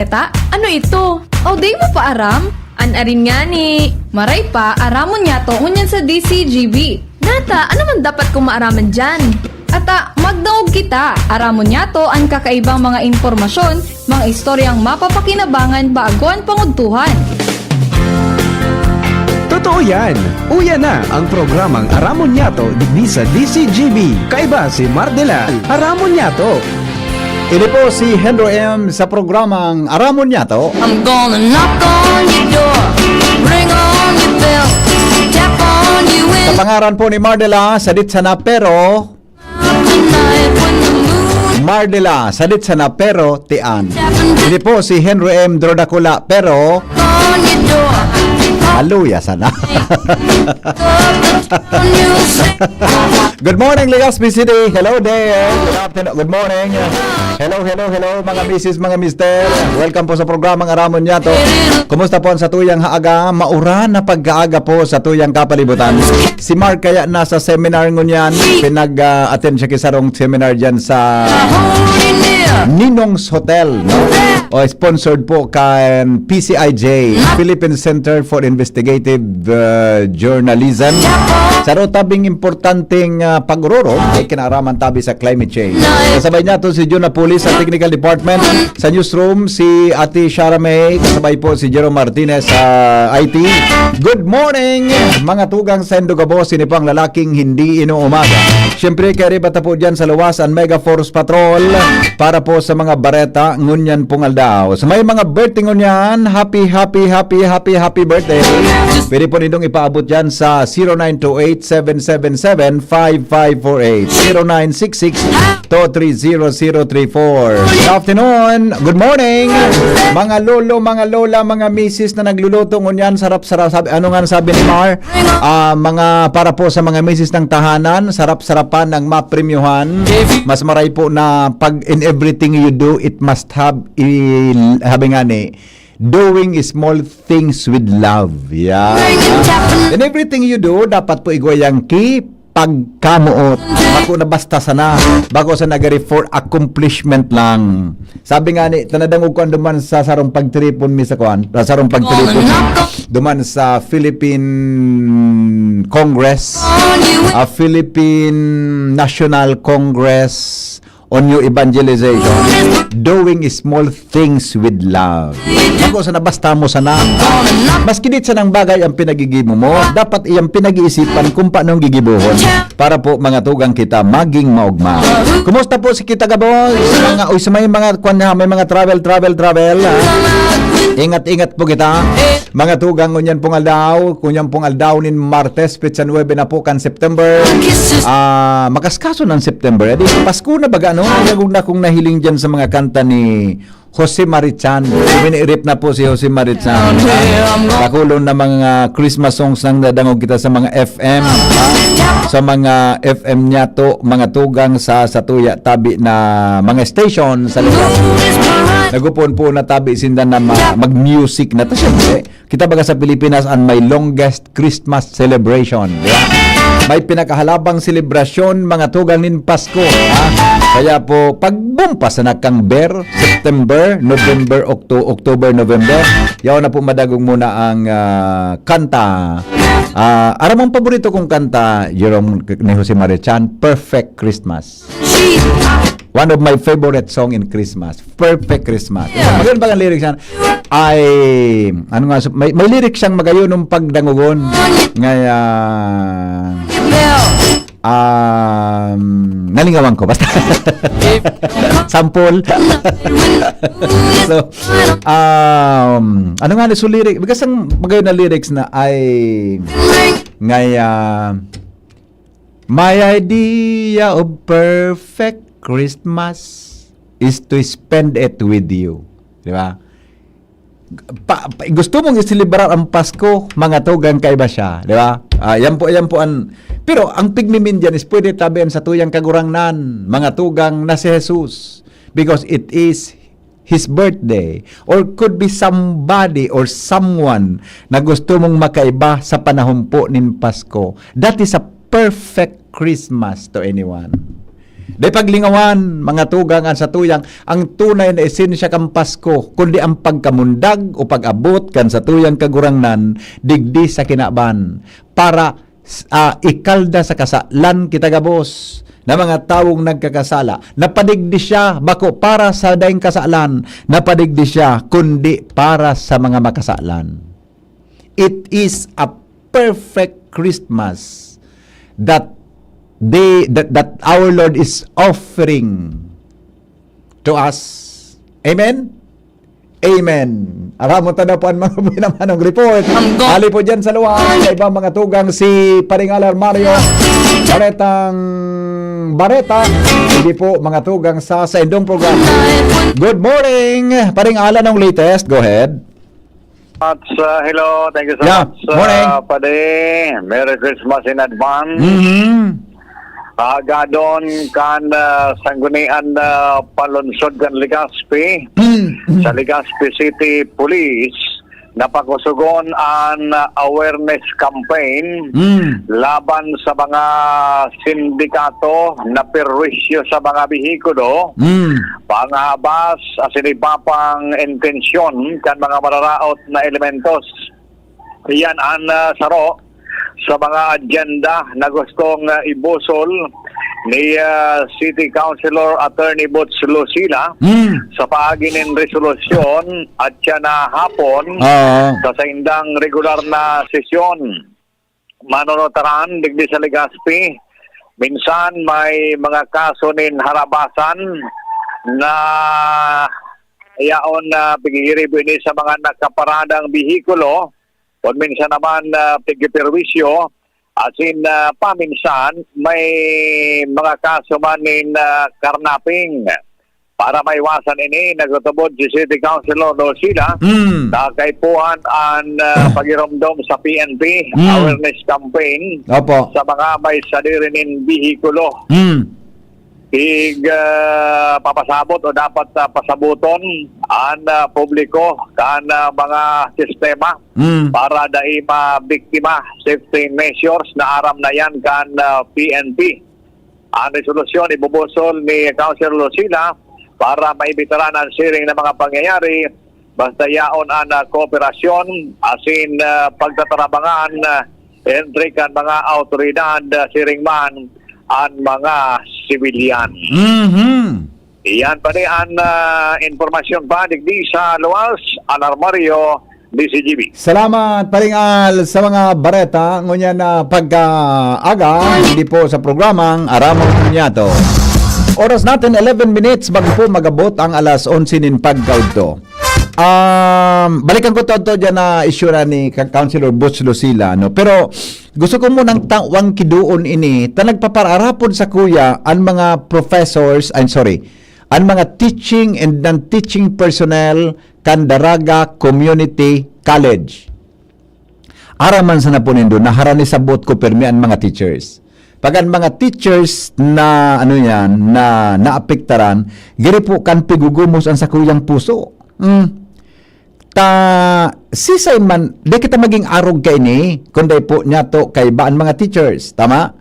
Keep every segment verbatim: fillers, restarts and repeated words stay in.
Eta, ano ito? O, di mo pa aram? An arin ngani. Maray pa, aramon niyato ngunyan sa D C G B. Nata, ano man dapat kong maaraman diyan? Ata, magdangog kita. Aramon niyato an kakaibang mga impormasyon, mga istoryang mapapakinabangan bago an pangudtuhan. Totoo yan! Uya na ang programang Aramon Niyato digdi sa D C G B. Kaiba si Mardela. Aramon Niyato! Ini po si Henry M sa programang Aramon Niyato. I'm gonna knock on your door, ring on your bell, tap on your Sa window pangaran po ni Mardela, sadit sana pero tonight when the moon Mardela, sadit sana pero tian. Ini po si Henry M Drodacula pero on your door. Hallelujah sana. You'll say, Good morning, Legazpi City. Hello there. Good afternoon. Good morning. Hello, hello, hello, mga misis, mga mister. Welcome po sa programang Aramon Niyato. Kumusta po ang satuyang haaga? Mauran na pagkaaga po sa tuyang kapalibutan. Si Mark kaya nasa seminar ngunyan. Pinag-attend siya kisarong seminar dyan sa holding near. Ninong's Hotel, no? O sponsored po kan P C I J, Philippine Center for Investigative uh, Journalism. Sa tabing importanteng uh, pag-ororo ay kinaaraman tabi sa climate change. Kasabay niya to si Jun Apulis sa Technical Department. Sa newsroom, si Ate Shara May. Kasabay po si Jerome Martinez sa I T. Good morning, mga tugang sa Indugabo. Sini po ang lalaking hindi inuumaga. Siyempre, kaya riba ta po dyan sa luwas ang Mega Force Patrol para po sa mga bareta ngunyan pong aldaw. Sa may mga birthday ngunyan, happy, happy, happy, happy, happy birthday. Pwede po nindong ipaabot dyan sa zero nine two eight seven seven seven five five four eight, zero nine six six two three zero zero three four. Good afternoon. Good morning. Mga lolo, mga lola, mga misis na nagluluto ngunyan, sarap-sarap. Sabi, ano nga ang sabi ni Mar? Ah, mga para po sa mga misis ng tahanan, sarap-sarapan ang mapremyohan. Mas maray po na pag in everything you do, it must have, i- sabi nga ni, doing small things with love. Yeah. In everything you do, dapat po igwa yang ki pagkamoot. Bako na basta sana. Bako sa nagari for accomplishment lang. Sabi nga ni, tanadangog ko ang duman sa sarong pagtiripon mi sa kuan, sa sarong pagtiripon duman sa Philippine Congress, a Philippine National Congress on New Evangelization, doing small things with love. Ako sana basta mo sana. Mas kinit sa nang bagay ang pinagigibo mo, dapat iyang pinag-iisipan kung paano ang gigibohon. Para po mga tugang kita maging maugma. Kumusta po si kita gabos? Mga, uy, sa may mga kwan na, may mga travel, travel, travel. Ha? Ingat-ingat po kita. Mga tugang, ngunyan pong aldaw, ngunyan pong aldaw nin Martes, petsa nuebe na po kan September. Ah, makaskaso ng September. Eh, di, Pasko na baga, no? Nagug na kong nahiling dyan sa mga kanta ni Jose Marichan. Minirip na po si Jose Marichan. Bakulon na mga Christmas songs nang nadangog kita sa mga F M. Ha? Sa mga F M niya to, mga tugang sa satuya tabi na mga station sa lugar. Nagupon po na tabi sinda na ma- mag-music na to, syempre. Kita baga sa Pilipinas ang may longest Christmas celebration, di ba? May pinakahalabang selebrasyon, mga tugang nin Pasko, ha? Kaya po, pagbumpas na kang Ber, September, November, Octo-, October, November, yaw na po madagog muna ang ah, kanta. Ah, aram mong paborito kong kanta, Jerome, ni Jose Marichan, Perfect Christmas. One of my favorite song in Christmas. Perfect Christmas. Maganda ba ang lyrics yan? Ay, ano nga, may, may lyrics siyang magayon ng pagdangogon. Ngaya, um, nalingawan ko. Basta, sample. So, um, ano nga ni so lyric? Baga sang magayon na lyrics na ay, ngaya, my idea of perfect Christmas is to spend it with you. Di ba? Pa, pa- gusto mong iselebrar ang Pasko, mga tugang, kaiba siya, di ba? Ah, yan po, yan po ang, pero ang pigmimin dyan is pwede tabihan sa tuyang kagurangnan, mga tugang na si Jesus. Because it is his birthday. Or could be somebody or someone na gusto mong makaiba sa panahon po nin Pasko. That is a perfect Christmas to anyone. Dai paglingawan, mga tugang, an satuyang, ang tunay na esensya kan Pasko, kundi ang pagkamundag o pag-abot kan satuyang Kagurangnan digdi sa kinaban, para, ah, ikalda sa kasalan kita gabos na mga tawong nagkakasala. Napadigdi siya, bako para sa daing kasalan, napadigdi siya, kundi para sa mga makasalan. It is a perfect Christmas that they, that, that our Lord is offering to us. Amen? Amen. Aramon ta na po ang mga buhay na manong report. Hali po dyan sa luwas, sa ibang mga tugang si Paring Alar Mario, Baretang Bareta, hindi po mga tugang sa, sa indong program. Good morning, Paring Alan, ang latest. Go ahead. Much, uh, hello, thank you so Yeah, much, uh, morning. Padi. Merry Christmas in advance. Mhm. Agadon kan, uh, Sanggunian na Palunsod kan Legazpi. Mm, mm. Sa Legazpi City Police, napakusugon an, uh, awareness campaign Mm. laban sa mga sindikato na perwisyo sa mga behikulo, Mm. pangabas, asin iba pang intensyon kan mga mararaot na elementos. Iyan an, ah, saro sa mga agenda na gustong, ah, ibusol ni, ah, City Councilor Attorney Boots Lucila Mm. sa paagi nin resolusyon at siya na hapon Oo. sa saindang regular na sesyon. Manonotaran digdi sa Legazpi, minsan may mga kaso nin harabasan na yaon na pigigiribo ini sa mga nakaparadang behikulo, kun minsan naman, ah, pigiperwisyo, asin, ah, paminsan may mga kaso man nin, ah, karnaping. Para maiwasan ini, nagtutubod si City Councilor Lucila Mm. na kaipuhan an, ah, pagiromdom sa P N P Mm. awareness campaign Opo. sa mga may sadiri nin behikulo. Mm. Ig, ah, papasabot o dapat, ah, pasaboton an, ah, publiko kan, ah, mga sistema Mm. para dai mabiktima. Safety measures na aram na yan kan, ah, P N P. An resolusyon ibubusol ni Councilor Lucila para maibitaran an siring na mga pangyayari basta yaon an, ah, kooperasyon asin, ah, pagtatarabangan, ah, entre kan mga awtoridad, ah, siring man an mga sibilyan. Mhm. Iyan pa ni an, ah, impormasyon pa digdi sa luwas, Alarmario, D C G B. Salamat, Paring Al, sa mga bareta. Ngunyan na pagkaaga, hindi po sa programang Aramon Niyato. Oras natin, eleven minutes, bago po magabot ang alas onse nin pagkaudto. Um, balikan ko to, to dyan na issue na ni Ka-, Councilor Boots Lucila, no? Pero gusto ko munang tawang kiduon ini, ta nagpapararapod sa kuya, ang mga professors, I'm sorry, ang mga teaching and non-teaching personnel kan Daraga Community College. Aram man sana po nindo, naharani sabot ko pirmi ang mga teachers. Pag ang mga teachers na, ano yan, na naapektaran, giri po kan pigugumos ang sakuyang puso. Hmm. Ta, sisay man, di kita maging arog kaini, kun dai po niyato kaiba ang mga teachers. Tama?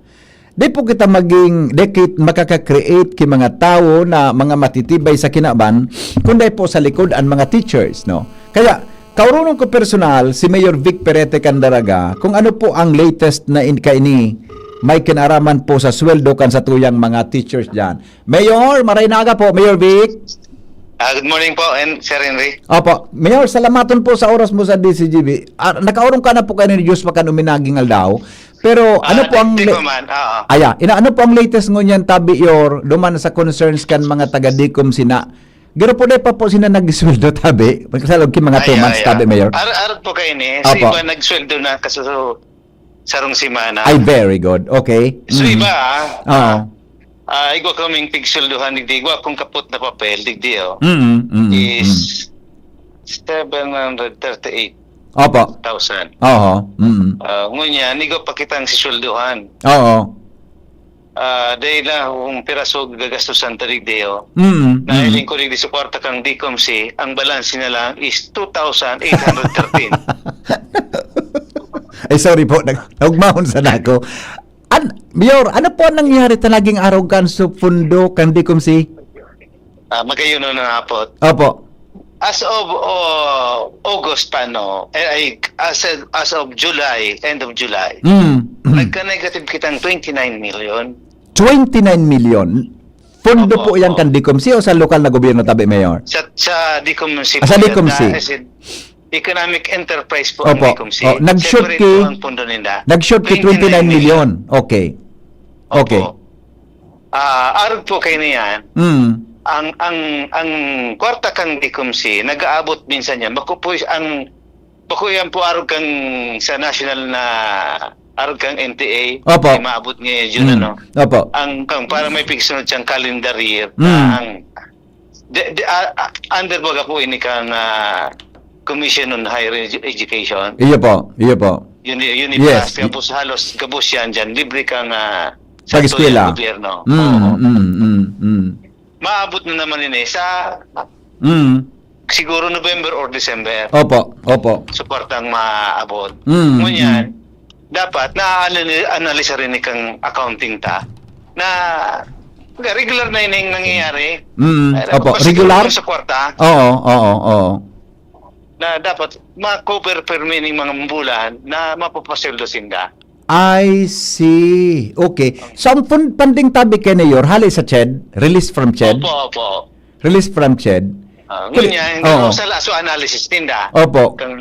Di po kita maging, di kit-, makaka-create ki mga tawo na mga matitibay sa kinaban, kun dai po sa likod ang mga teachers, no? Kaya, kaoronon ko personal, si Mayor Vic Perete Candaraga, kung ano po ang latest na in-, kaini, may kinaraman po sa sweldo kan satuyang mga teachers dyan. Mayor, maray na aga po, Mayor Vic. Ah, good morning po, and Sir Henry. Opo. Mayor, salamaton po sa oras mo sa D C G B. Ah, nakaorong ka na po kayo ni Diyos pa kan uminaging aldaw. Pero ano Ah, po ang di, di la-, ko man, oo. Aya, ina, ano po ang latest ngunyan, tabi, Yor, duman sa concerns kan mga taga-Dicom sina? Garo po, di pa po sina nagsweldo, tabi? Magkasalog ki mga two Ay, months, ay, tabi, ah. Mayor. Ar-, arog po kayo ni. Sa Opo. iba, nagsweldo na kaso sarong semana. Ay, very good. Okay. So, Mm. iba, ah, Oo. ah, igwa kaming pigsweldohan, digdi, igwa kong kapot na papel, digdi, oh. Mm, mm, Is mm. seven hundred thirty-eight thousand. Opo. Oo. Mm. Ah, ngunyan, igwa pa kitang sisweldohan. Oo. Ah, dahil na kung piraso gagastusan ta digdi, oh. Mm, mm. Nahiling ko digdi sa kwarta kang Dicom C, ang balanse na lang is two thousand eight hundred thirteen. Ay, sorry po. Nag-, naugmahon sana ako. An-, Mayor, ano po ang nangyari ta naging arog kan sa pundo kan DICOMC? Ah, magayon na nga po. Opo. As of oh, August pa, no? Eh, ay, as, as of July, end of July, Mm. nagka-negative kitang twenty-nine million. Twenty-nine million. Pundo Opo, po yan opo. Kan DICOMC o sa lokal na gobyerno tabi, Mayor? Sa, sa DICOMC Ah, sa po yan. DICOMC. Na, as in, economic enterprise po ang Opo. DICOMC. Oh, nag-short Separate ki- po ang pundo ninda. Nag-short ki twenty-nine million. Okay. Okay. Opo. Ah, arog po kayo na yan. Mm. Ang ang ang kwarta kang DICOMC nag-aabot minsan yan. Bako po ang bako yan po arog kang sa national na arog kang N T A. Opo. Ay maabot ngayon yun, Mm. ano. Opo. Ang kang para may pigsunod siyang calendar year Mm. na ang de, de, ah, ah, under baga po ini kang ah, Commission on Higher Edu- Education. Iyo po. Iyo po. Uni, Yes. Uniplas, gabos halos gabos yan dyan. Libre kang ah, Pag-eskwela. Gobyerno. Mm, Oo. mm, mm, mm. Maabot na naman ini sa Mm. siguro November or December. Opo, opo. Suportang maabot. Mm, Ngunyan, mm. dapat na-analyze rin ni kang accounting ta na regular na yun yung nangyayari. Mm, Eh, opo. kasi Regular? Sa kwarta, Oo, oo, oo. na dapat ma-cover permi ning mga bulan na mapapasweldo sinda. I see. Okay. So, ang fund, funding tabi kay Mayor, hali sa CHED? Release from CHED? Opo, opo. Release from CHED? Ah, Kuli- ngunyan, oo. Sa laso analysis ninda. Opo. Kang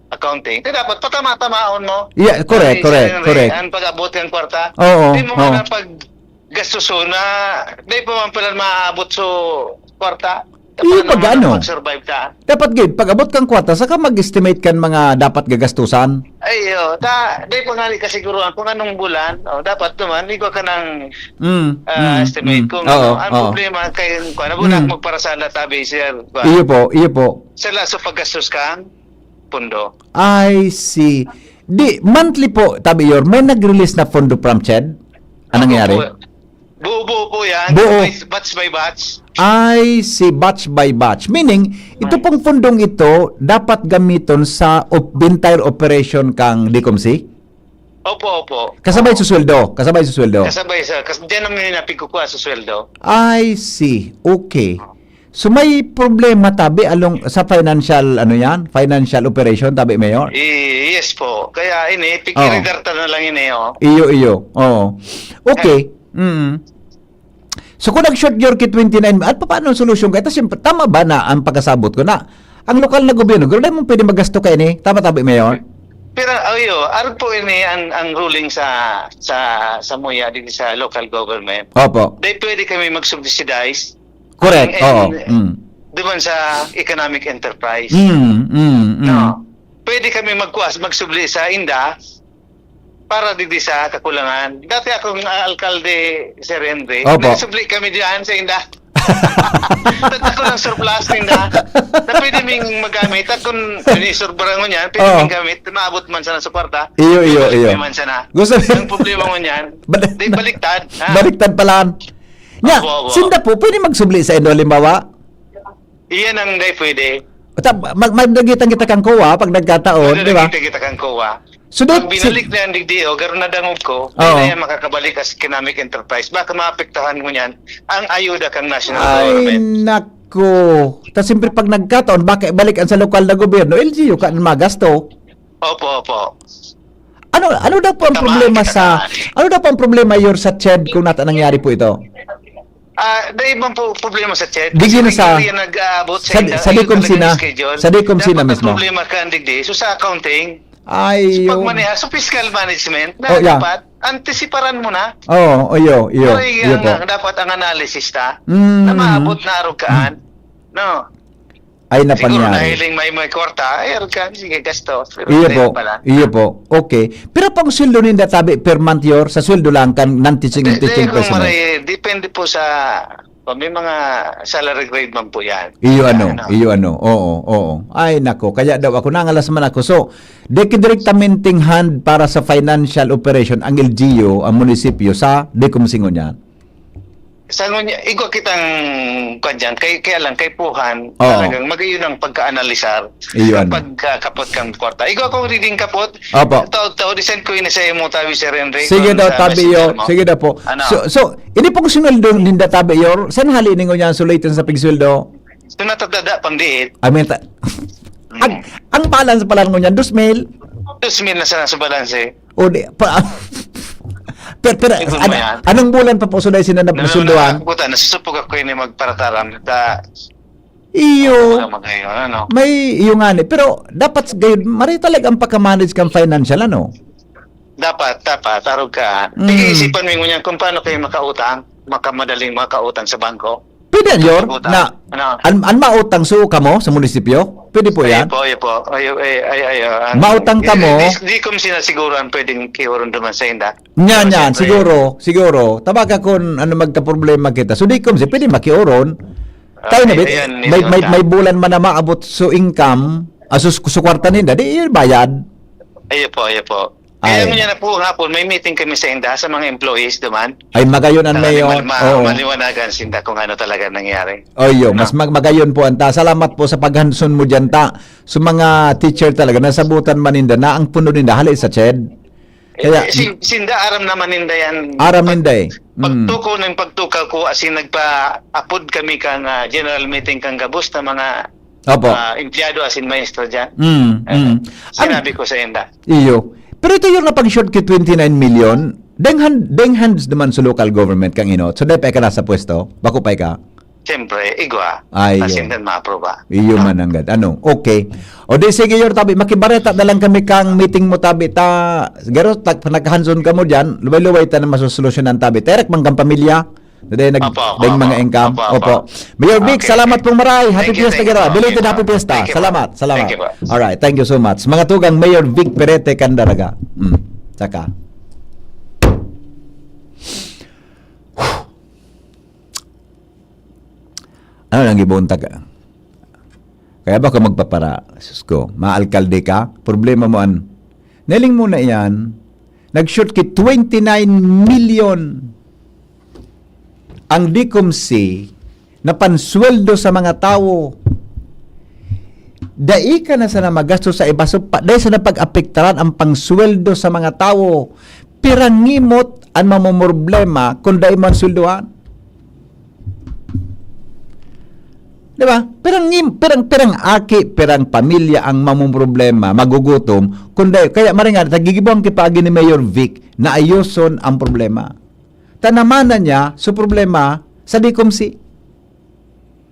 accounting. Kaya dapat patama-tamaon mo. Yeah, correct, Ay, correct, sa- correct. Ang pag-abot ng kwarta. Oo, Di mo oo. na pag gastuson na, di pa man pala maabot sa kwarta. Iyo, Paano pag mo ano? Mag-survive ta? Dapat gid, pag-abot kang kwarta, saka mag-estimate kan mga dapat gagastusan. Ay, oh, ta, di pa nga ni kasiguruhan kung anong bulan. Oh, dapat naman, ikaw ka ng Mm, ah, mm, estimate mm. kung Oo, ano. Ang oo. Problema kay kung ano, wala Mm. magparasala tabi, sir. Iyo po, iyo po. Sa laso paggastos kang pundo. I see. Di, monthly po, tabi Yor, may nag-release na pondo from CHED? Anong nangyari? Buo-buo po yan. Buo. By, batch by batch. I see, batch by batch. Meaning, ito pong pundong ito dapat gamiton sa op- entire operation kang DICOMC? Opo, opo. Kasabay sa sweldo. Kasabay sa sweldo. Kasabay sa, kas, diyan naman yung napigkukuha sa sweldo. I see. Okay. So may problema tabi along sa financial, ano yan? Financial operation tabi, Mayor? I, yes po. Kaya ini, pikiridar ta na lang ini, oh. Iyo, iyo. Oo. Okay. Mm. So kung nag-short your ki twenty-nine, at paano ang solusyon? Kaya siyempre, tama ba na ang pagkasabot ko na ang lokal na gobyerno, gano'n mo pwede magasto kayo ni? Tama tabi, Mayor? Pero ayo, arog po ini ang ang ruling sa sa sa MOYA, dito sa local government. Opo. Dahil pwede kami mag-subsidize. Correct. And, Oo. and, Mm. Duman sa economic enterprise. Mm, mm, mm. No. Pwede kami magkuas, magsubli sa inda para digdi sa kakulangan. Dati akong ah, alkalde, Sir Henry, Opo. nagsubli kami diyan sa inda. Tatlo ko ng surplus ninda na pwede ming magamit. At kung pinisurbaran mo niyan, pwede Oo. ming gamit. Maabot man sana sa kwarta. Iyo, iyo, iyo. Man sana. Gusto Ang problema mo niyan, Bal- di baliktad. Ha? Baliktad pala. Nya, Opo, opo. Sinda po, pwede magsubli sa inyo, halimbawa? Iyan ang di pwede. Ta, mag, magdagitan kita kang kowa pag nagkataon, di ba? Kita, kita kang kowa. So, Ang that, binalik na yan digdi, oh, garo na dangog ko, Oo. hindi na yan makakabalik as economic enterprise. Baka maapektahan mo niyan ang ayuda kang national Ay, government. Nako. Ta siyempre pag nagkataon, baka ibalik ang sa lokal na gobyerno, L G U ka na magasto. Opo, opo. Ano ano daw po ang Tama, problema kita sa ka. Ano daw po ang problema, Yor, sa CHED kung nata nangyari po ito? Ah, dahil bang po problema sa CHED? Di yun Kasi sa- may nag-aabot sa- inda, sa yun DICOMC talaga na. yung schedule. Sa DICOMC na Dapat ang mismo. Problema ka digdi. So sa accounting, Ay, pag yun. Maneha, sa fiscal management, na Oh, yeah. Dapat antisiparan mo na. Oo, iyo, iyo. Ay, Iyo ang, po. ang dapat ang analysis ta, Mm. na maabot na arugaan. No. Ay, Siguro napangyari. Dahil may may kwarta, ay, arugaan, sige, gasto. Pero Iyo hindi po. pala. Iyo po. Okay. Pero pang sweldo ninda tabi per month, Yor, sa sweldo lang kan non-teaching and Hindi, teaching kung personnel. Maray, depende po sa, may mga salary grade man po yan. Iyo ano, iyo ano. Oo, oo. Ay nako, kaya daw ako nangalas man ako. So, di ki direktamenteng hand para sa financial operation ang L G U, ang munisipyo sa DICOMC ngunyan. Sa ngunya, igwa kitang, kwan dyan, kay, kaya lang, kaipuhan, Oo. talagang magayon ang pagka-analisar Iyon. kapag ah, kapot kang kwarta. Igwa akong reading kapot, Opo. taod-taod, isend ko ini sa imo, tabi, Sir Henry, Sige kung daw, sa tabi, Yor. messenger mo. Sige daw po. Ano? So, so, ini pong sweldo ninda, tabi, Yor, saan hali ninyo yan, sulitin sa pigsweldo? So, natada pang diit. I mean, ta- ang, ang balance pala ngunyan, dos mil. Dos mil na sana sa balance eh. O di, pa, pero, pero, Ito mo ano, yan. anong bulan pa po sila sila na Nanonood pagsulduhan? Ako ta, nasusupo ako ini magparataram. Ta, Iyo. Mga magayon, ano? May iyo nga ni. Pero dapat gayon, mari talaga ang pagka-manage kang financial, ano? Dapat, dapat, arog ka. Mm. Pag-iisipan mo yung ngunyan kung paano kayo makautang, makamadaling makautang sa bangko. Pwede yan, Yor, Utang. na Ano? an, an mautang so kamo sa munisipyo? Pwede po yan? Ay po, ay po. Ay, ay, ay, ay, ah, Mautang di- ka mo? Di, di, di ko sila siguro ang pwedeng kiuron naman sa inda. Nyan, Pero yan, siyempre, siguro, siguro. Tabaga kung ano magka-problema kita. So, di ko, pwede makiuron. Tayo na, Ay, bit, ayan, may, yun may, na. may bulan man na maabot so income, asus, so kwarta ninda, di yun bayad. Ayo po, ayo po. Ay. Kaya ngunyan na po hapon, may meeting kami sa inda, sa mga employees duman. Ay, magayon an Para mayor. ma- Oo. maliwanagan sinda kung ano talaga nangyari. Oyo, mas Ano? mag- magayon po anta. Salamat po sa paghanson mo diyan ta. So mga teacher talaga, nasabutan man ninda na ang puno ninda hali sa ched. Kaya Eh, si, sinda aram naman ninda yan. Aram Pag- ninda eh. Mm. Pagtuko ng pagtukaw ko, as in, nagpa-apod kami kang ah, general meeting kang gabos na mga Opo. ah, empleyado, as in, maestro dyan. Mm, Eh, mm. Sinabi ko sa inda. Iyo. Pero ito yung napag-short ki twenty-nine million. Deng hand, deng hands naman sa local government kang inot. So, dahil pa ka nasa pwesto, bako pa ka. Siyempre, igwa. Ay, As yun. in, then ma-approve ba? Iyo Ah. man ang gad. Ano? Okay. O di sige, Yor, tabi. Makibareta na lang kami kang meeting mo, tabi. Ta, garo, ta, naghanson ka mo dyan. Luway-luway ta na masusolusyonan, tabi. Terek man kang pamilya. Dahil nag, Opo, opo, dahil mga opo. income. Opo, Opo. opo. Mayor Vic, Okay, salamat thank- pong maray. Happy thank you, Fiesta, thank you, Garo. thank you, Belated po. Happy Fiesta. Thank you, Salamat, po. salamat. Thank you, po. Alright, thank you so much. Mga tugang, Mayor Vic Perete Candaraga. Mm. Saka. Ano lang gibuntag ka? Kaya ba ka magpapara? Sus ko, maalkalde ka? Problema mo an... Naling mo na iyan, nag-short ki twenty-nine million ang DICOMC na pansweldo sa mga tawo. Dai ka na sana magasto sa iba. So, pa, dai sana pag-apektaran ang pangsweldo sa mga tawo. Pirang ngimot an mamomroblema kung dai man sweldohan. Di ba? Pirang ngim-, pirang, pirang aki, pirang pamilya ang mamomroblema, magugutom, kung dai, kaya maringan, tagigibuhan ki paagi ni Mayor Vic na ayoson ang problema. Tanamana niya, so problema, sa DICOMC.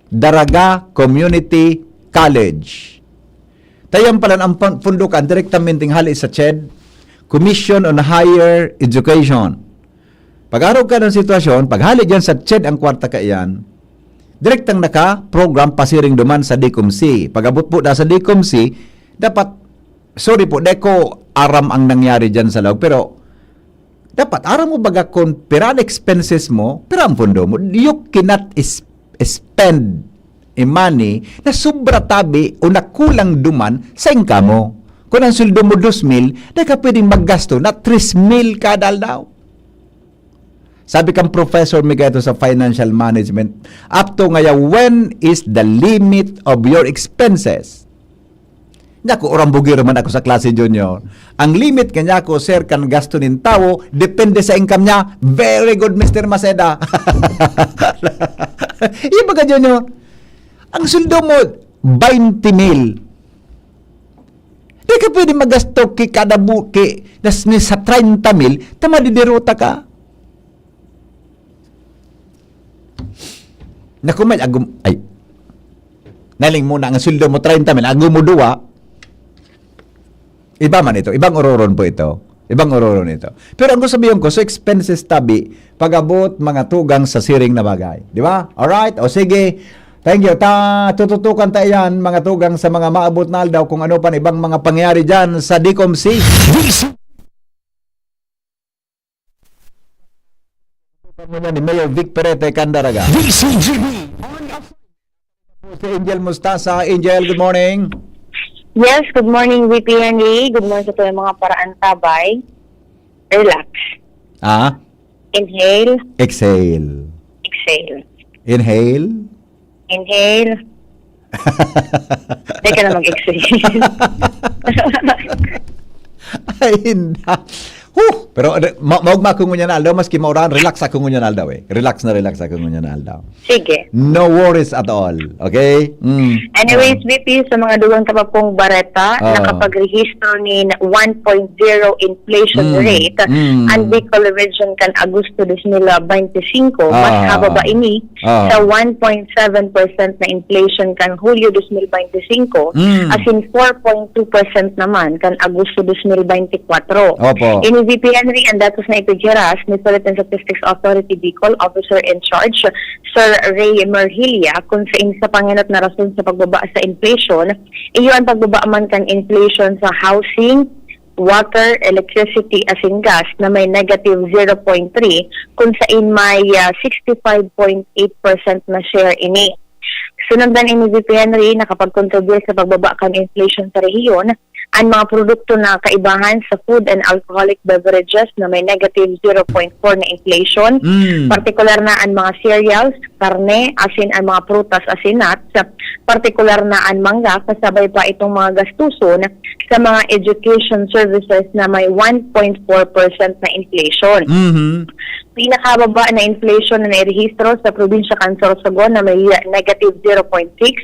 Daraga Community College. Tayan pala ang pun-, pundukan direktamente hali sa CHED, Commission on Higher Education. Pag-arog ka ng sitwasyon, paghali dyan sa CHED ang kwarta kaiyan, direktang naka-program pasiring duman sa DICOMC. Pag-abot po na sa DICOMC, dapat, sorry po, di ko aram ang nangyari dyan sa loob, pero dapat aram mo baga kung pira ang expenses mo, pira ang pondo mo. You cannot is-, spend a money na sobra tabi o nakulang duman sa income mo. Kung ang sweldo mo dos mil, di ka pwedeng maggasto na tres mil kada aldaw. Sabi kang Professor Miguel sa financial management, up to ngaya, when is the limit of your expenses? Nya ko, orang bugiro man ako sa klase, Junior. Ang limit kanya ko, sir, kan gasto nin tawo, depende sa income niya. Very good, Mister Maceda. Iba ka, Junior. Ang sweldo mo, twenty mil. Di ka pwede magasto ki kada bu-, ki, nas, ni sa treinta mil, ta madiderota ka. Naku, may agum-, ay. Naling mo na ang sweldo mo, treinta mil, agum mo duwa. Iba man ito, ibang ororon po ito. Ibang ororon ito. Pero ang gusto sabihin ko, so expenses tabi, pag-abot mga tugang sa siring na bagay. Di ba? Alright? O sige. Thank you. Ta, tututukan ta yan, mga tugang sa mga maabot na aldaw kung ano pa ibang mga pangyayari dyan sa DICOMC. Kami na ni Mayor Vic Perete Candaraga. D C G B on a Si Angel Mustasa. Angel, good morning. Yes, good morning, V P Henry. Good morning sa mga paraantabay. Relax. Ah, Inhale, exhale. Exhale. Inhale. Inhale. Teka na, mag-exhale. Ay, hindi. Huh! Pero, eh, ma-, maugma ako ngunyan na aldaw, maski mauran, relax ako ngunyan na aldaw eh. Relax na relax ako ngunyan na aldaw. Sige. No worries at all. Okay? Mm. Anyways, Ah. V P, sa mga dugang ka pa pong bareta, Ah. nakapagrehistro ni one point zero inflation Mm. rate Mm. ang Bicol Region kan Agosto dos mil baynte singko, mas Ah. hababa ini Ah. sa one point seven percent na inflation kan Hulyo dos mil baynte singko, Mm. asin four point two percent naman kan Agosto dos mil baynte kwatro. Opo. Ini V P Henry, ang datos na ipighiras ni Philippine Statistics Authority Bicol Officer in Charge, Sir Ray Merhilia, kun sain sa pangenot na rason sa pagbaba sa inflation, iyo an pagbaba man kan inflation sa housing, water, electricity, asin gas na may negative zero point three, kun sain may, ah, sixty-five point eight percent na share ini. Sunod dan ini, V P Henry, nakapag-contribute sa pagbaba kan inflation sa rehiyon an mga produkto na kaibahan sa food and alcoholic beverages na may negative zero point four na inflation, Mm. partikular na an mga cereals, karne, asin an mga prutas asin nuts, partikular na an mangga, kasabay pa itong mga gastuson sa mga education services na may one point four percent na inflation. Mhm. Pinakababa na inflation na nairehistro sa probinsya kan Sorsogon na may negative zero point six,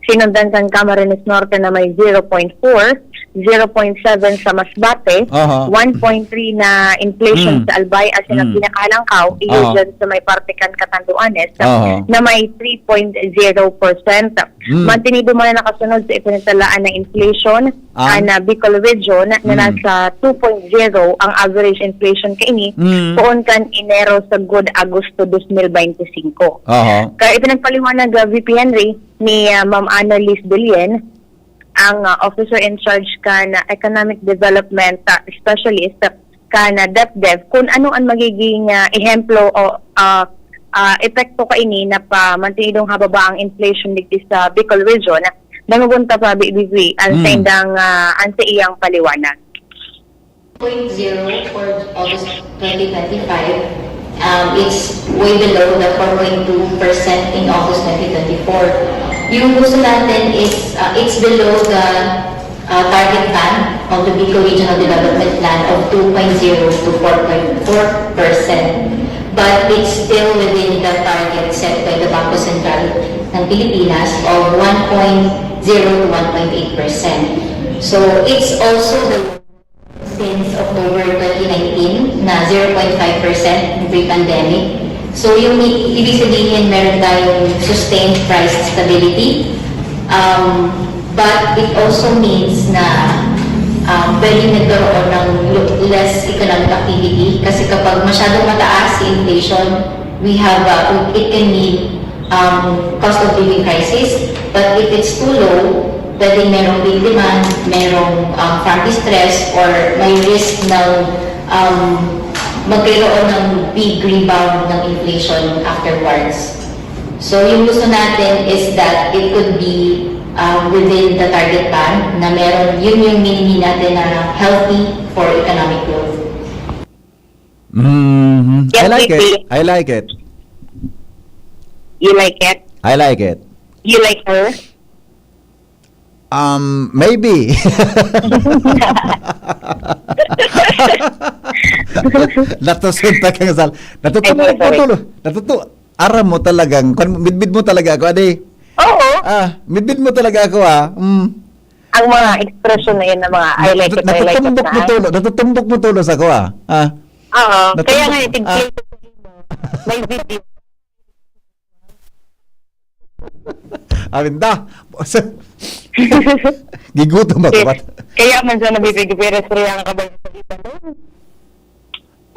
sinundan kan Camarines Norte na may zero point four, zero point seven sa Masbate, Aha. one point three na inflation Mm. sa Albay, asin ang Mm. pinakahalangkaw, iyo Aha. dyan sa may parte kan Catanduanes, Aha. na may three point zero percent. Mm. Mantinido man na nakasunod sa ipinagtalaan na inflation, Ang? an, ah, Bicol Region na Mm. nasa two point zero ang average inflation kaini, Mm. poon kan Enero sagkod Agosto dos mil baynte singko. Aha. Kaya ipinagpaliwanag, ah, V P Henry, ni, ah, Ma'am Annalise Dulien, ang, ah, officer in charge kan, ah, economic development, ah, specialist kan, ah, DepDev, kung ano ang magiging, ah, ehemplo o, ah, ah, epekto kaini na pa mantinidong hababa ang inflation digdi sa Bicol Region. Dangogon ta pa, B B V, ang Mm. saindang, ah, ang sa iyang paliwanag. Point zero for August twenty twenty-five. Um, it's way below the four point two percent in August twenty twenty-four. Yung gusto natin is, uh, it's below the, uh, target band of the Bicol Regional Development Plan of two point zero to four point four percent. But it's still within the target set by the Bangko Sentral ng Pilipinas of one point zero to one point eight percent. So, it's also the since October twenty nineteen na zero point five percent pre-pandemic. So, yung i-, ibig sabihin, meron tayong sustained price stability. Um, but it also means na, um, pwede nagkaroon ng lo-, less economic activity kasi kapag masyadong mataas si inflation, we have, uh, it can mean um, cost of living crisis. But if it's too low, pwedeng merong big demand, merong, um, farm distress, or may risk ng, um, magkaroon ng big rebound ng inflation afterwards. So, yung gusto natin is that it could be, um, within the target band na meron, yun yung minimi natin na healthy for economic growth. Mhm. Yes, I like V P. it. I like it. You like it? I like it. You like her? Um, maybe. Natusunta ka nga sal-, natutumbok Ay, sorry, mo sorry. tulo. Natutu-, aram mo talagang, kwan, midbid mo talaga ako, adi. Oo. Ah, midbid mo talaga ako, ah. Mm. Ang mga expression na yun na mga, "I like it, I like it" Natutumbok mo na. tulo, natutumbok mo tulo sa ako, ah. Ah. Oo, Natumbok, kaya nga, ah. Itig-play ko sa imo. May video. Amin da. Gigutom ako, Yes. bat? Kaya man siya nabibig, pero istoryahan ka ba sa ibalo?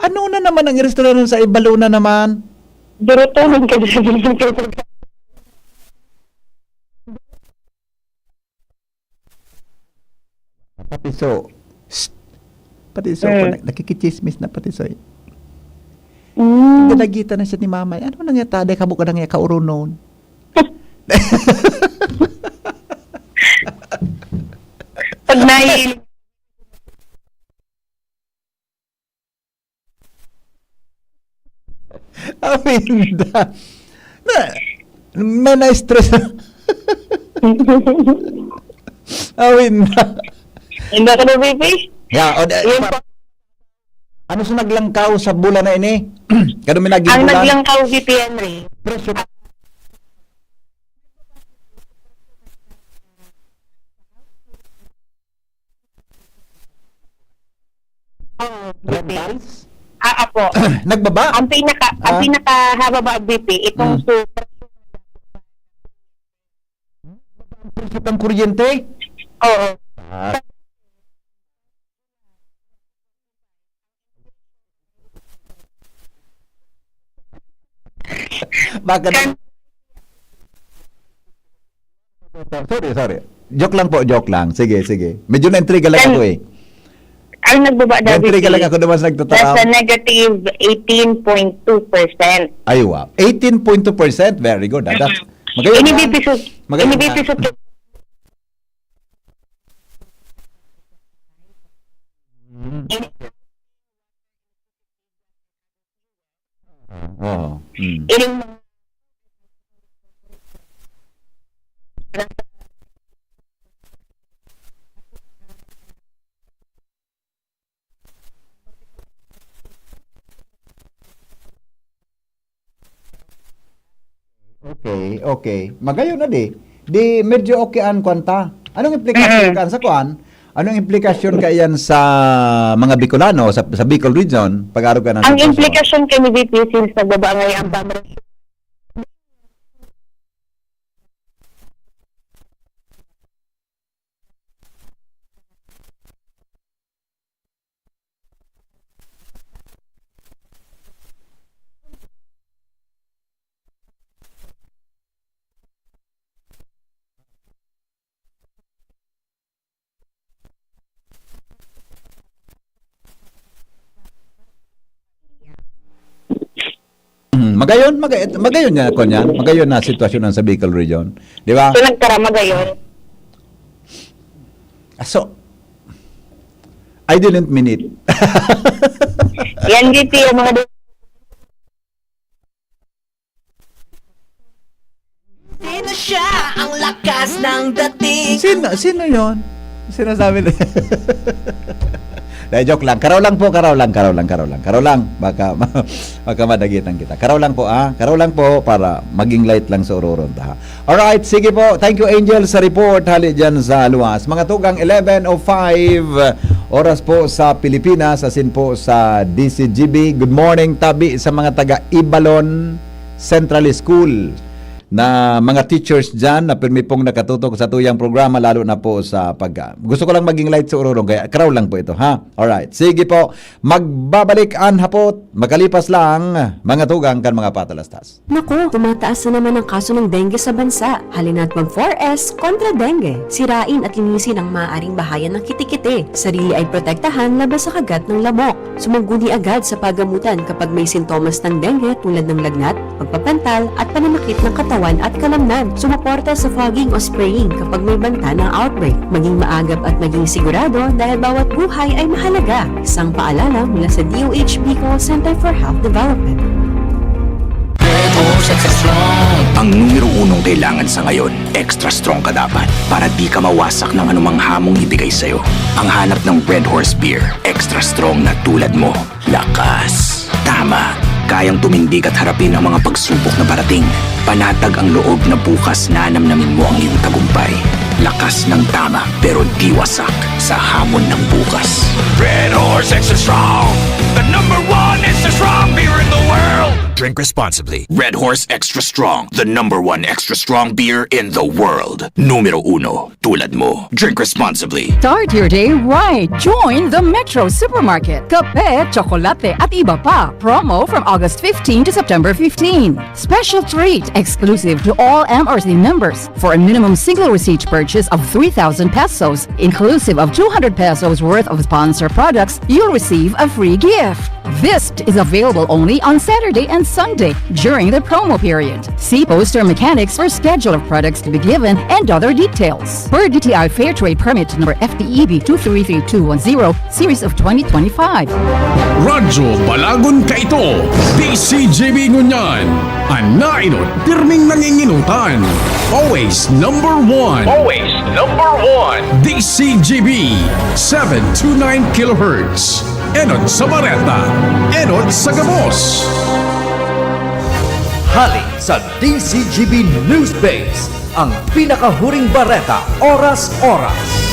Ano na naman ang istoryahan sa ibalo na naman? Durutungan ka dyan. Patiso. Psst. Patiso, Mm. Nakikichismis na patiso, eh. Mm. Gadagitan na siya ni Mama. Ano nang yata? Dahil kabo ka nang yakaurunon. Pag nai- Aminda. May na-stress. Awin na. Hindi ka na, B P? Yeah, o, da- Yun po. Ano sa naglangkaw sa bulan na ini? Kano may naging Ang bulan? Naglangkaw, B P Henry. Presyo. Oo, B P. Rentals? Ah, apo. Nagbaba? Ang pinaka, ang Ah. pinakahababa, B P, itong Mm. super Ang presyo ng kuryente? Oo. Ah. Baka na- Sorry, sorry. Joke lang po, joke lang. Sige, sige. Medyo na-intriga lang Kan- ako eh. Ang nagbaba daw, Na-intriga lang ako naman sa nagtataraw. Nasa negative eighteen point two percent. Ay, wow. Eighteen point two percent? Very good, ah. That's, Mm-mm. magayon Ini yan. B P su-, Magayon ini yan. B P su-, Mm. Oo. Mm. Ining mga Okay, okay. Magayon na di. Di medyo okay an kwan ta. Anong implikasyon Mm. kan sa kwan? Anong implikasyon kaiyan sa mga Bicolano, sa, sa Bicol region? Pag-arog ka ng Ang sitwasyon. Implikasyon kay ni B P since nagbaba ngayon ang pamre- Mm, magayon, magay-, magayon nga, kunyan, magayon na sitwasyon sa Bicol region. Di ba? So, nagtara, magayon. Ah, so, I didn't mean it. Yan, G T, ang mga di- Sino siya? Ang lakas ng dating. Sino, sino yon? Sinasabi na. Dahil joke lang. Karaw lang po, karaw lang, karaw lang, karaw lang. Karaw lang. Baka, baka madagitan kita. Karaw lang po, ah. Karaw lang po para maging light lang sa uroron ta, ha. Alright, sige po. Thank you, Angel, sa report. Hali dyan sa luwas. Mga tugang, eleven oh five. Oras po sa Pilipinas, asin po sa D C G B. Good morning, tabi sa mga taga Ibalon Central School na mga teachers dyan na pirmi pong nakatutok sa tuyang programa, lalo na po sa pag-, gusto ko lang maging light sa ururong, kaya crowd lang po ito, ha? Alright, sige po. Magbabalik an hapot, makalipas lang, mga tugang kan mga patalastas. Naku, tumataas na naman ang kaso ng dengue sa bansa. Halina't mag four S kontra dengue. Sirain at linisin ang maaaring bahayan ng kitikiti. Sarili ay protektahan laban sa kagat ng lamok. Sumangguni agad sa pagamutan kapag may sintomas ng dengue tulad ng lagnat, pagpapantal, at pananakit ng katawan at kalamnan. Sumuporta sa fogging o spraying kapag may banta ng outbreak. Maging maagap at maging sigurado dahil bawat buhay ay mahalaga. Isang paalala mula sa D O H Bicol Center for Health Development. Ang numero unong kailangan sa ngayon, extra strong ka dapat para di ka mawasak ng anumang hamong ibigay sa'yo. Ang hanap ng Red Horse Beer, extra strong na tulad mo. Lakas. Tama. Kayang tumindig at harapin ang mga pagsubok na parating. Panatag ang loob na bukas nanamnamin mo ang iyong tagumpay. Lakas ng tama, pero di wasak sa hamon ng bukas. Red Horse Extra Strong, the number one extra strong beer in the world. Drink responsibly. Red Horse Extra Strong, the number one extra strong beer in the world. Numero uno, tulad mo. Drink responsibly. Start your day right. Join the Metro Supermarket. Kape, tsokolate, at iba pa. Promo from August fifteen to September fifteen. Special treat exclusive to all M R C members. For a minimum single receipt purchase of three thousand pesos, inclusive of two hundred pesos worth of sponsor products, you'll receive a free gift. Vist is available only on Saturday and Sunday during the promo period. See poster mechanics for schedule of products to be given and other details. Per D T I Fair Trade Permit number F T E B two three three two one zero, series of twenty twenty-five. Radyo Balagon kaito, D C G B ngunyan. An nainot, pirming nanginginutan. Always number one. Always number one. D C G B, seven two nine kilohertz. Enot sa bareta, enot sa gabos. Hali sa D C G B News Base, ang pinakahuring bareta, oras-oras.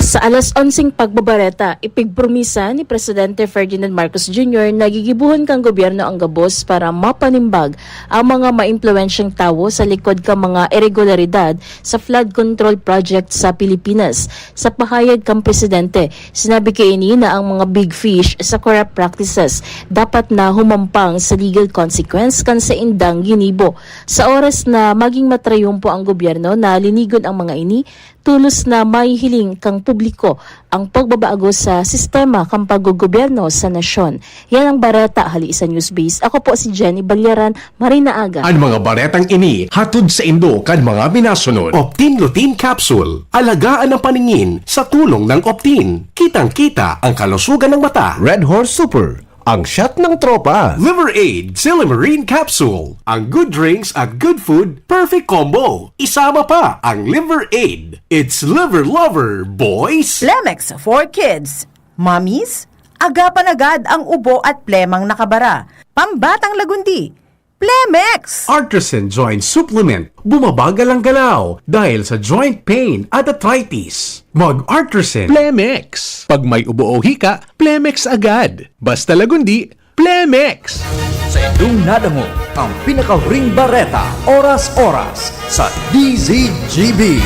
Sa alas onseng pagbabareta, ipigpromisa ni Presidente Ferdinand Marcos Junior na gigibohon kan gobyerno ang gabos para mapanimbag ang mga maimpluwensyang tawo sa likod kan mga iregularidad sa flood control project sa Pilipinas. Sa pahayag kan Presidente, sinabi kaini na ang mga big fish sa corrupt practices dapat na humampang sa legal consequence kan saindang ginibo. Sa oras na maging matrayumpo ang gobyerno na linigon ang mga ini, tolos na mahihiling kan publiko ang pagbabago sa sistema kan paggogobyerno sa nasyon. Yan ang bareta hali sa Newsbase. Ako po si Jenny Balyaran. Marhay na aga. An mga baretang ini hatod saindo kan mga minasunod. Optin Lutein Capsule. Alagaan ang paningin sa tulong ng Optin. Kitang-kita ang kalusugan ng mata. Red Horse Super, ang shot ng tropa. Liver Aid, Silymarin Capsule. Ang good drinks at good food, perfect combo. Isama pa ang Liver Aid. It's Liver Lover, boys! Plemex for Kids. Mommies, agapan agad ang ubo at plemang nakabara. Pambatang lagundi, Plemex! Artisan Joint Supplement, bumabagal ang galaw dahil sa joint pain at arthritis. Mag-Artisan. Plemex. Pag may ubo o hika, Plemex agad. Basta lagundi, Plemex! Sa indong nadangog ang pinakahuring bareta, oras-oras, sa D Z G B.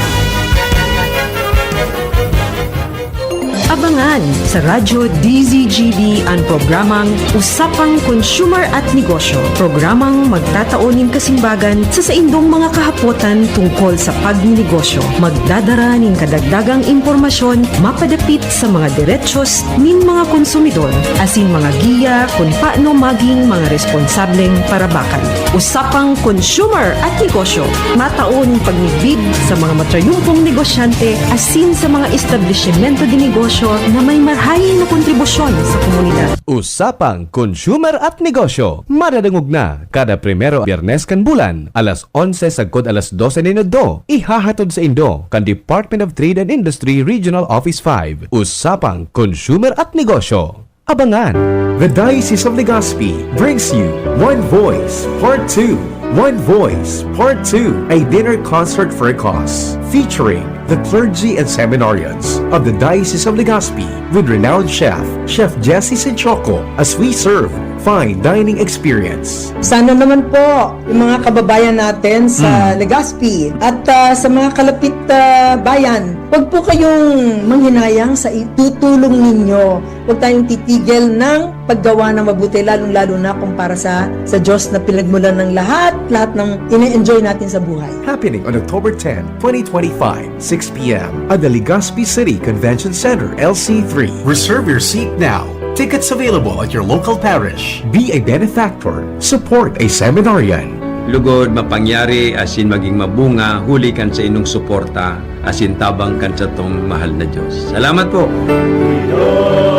Abangan sa Radyo D Z G B an programang Usapang Consumer at Negosyo. Programang magtatao nin kasimbagan sa saindong mga kahapotan tungkol sa pagninegosyo. Magdadara nin kadagdagang impormasyon mapadapit sa mga derechos nin mga konsumidor asin mga giya kun paano magin mga responsableng parabakan. Usapang Consumer at Negosyo, matao nin pagmidbid sa mga matrayumpong negosyante asin sa mga establisimyento de negosyo na may marahay na kontribusyon sa komunidad. Usapang Consumer at Negosyo, madadangog na kada primero Biyernes kan bulan, alas onse sagkod alas dose nin udto. Ihahatod saindo kan Department of Trade and Industry Regional Office five. Usapang Consumer at Negosyo. Abangan! The Diocese of Legazpi brings you One Voice Part two. One Voice Part two, a dinner concert for a cause, featuring the clergy and seminarians of the Diocese of Legazpi with renowned chef, Chef Jesse Sichoco, as we serve fine dining experience. Sana naman po, yung mga kababayan natin sa Hmm. Legazpi at, ah, sa mga kalapit, ah, bayan, wag po kayong manghinayang sa itutulong ninyo. Huwag tayong titigil ng paggawa ng mabuti, lalong-lalo na kung para sa, sa Diyos na pinagmulan ng lahat, lahat ng ine-enjoy natin sa buhay. Happening on October ten, twenty twenty-five, six p m at the Legazpi City Convention Center, L C three. Reserve your seat now. Tickets available at your local parish. Be a benefactor. Support a seminarian. Lugod, mapangyari, asin maging mabunga, huli kan sa inyong suporta, asin tabang kan satong mahal na Diyos. Salamat po!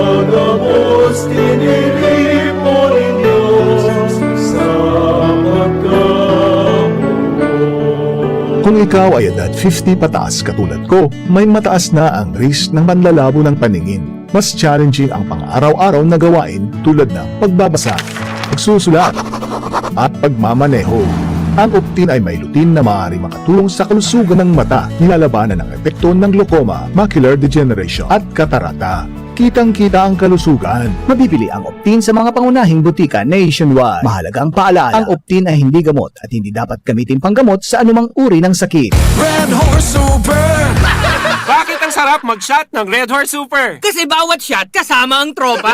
Pinagabos, tiniripo nin Diyos sa pagkabuhay. Kung ikaw ay edad fifty pataas katulad ko, may mataas na ang risk ng panlalabo ng paningin. Mas challenging ang pang-araw-araw na gawain tulad ng pagbabasa, pagsusulat, at pagmamaneho. Ang Optin ay may lutein na maaaring makatulong sa kalusugan ng mata, nilalabanan ang epekto ng glaucoma, macular degeneration, at katarata. Kitang-kita ang kalusugan. Mabibili ang Optin sa mga pangunahing butika nationwide. Mahalagang paalala, ang Optin ay hindi gamot at hindi dapat gamitin panggamot sa anumang uri ng sakit. Red Horse Super! Bakit ang sarap mag-shot ng Red Horse Super? Kasi bawat shot kasama ang tropa.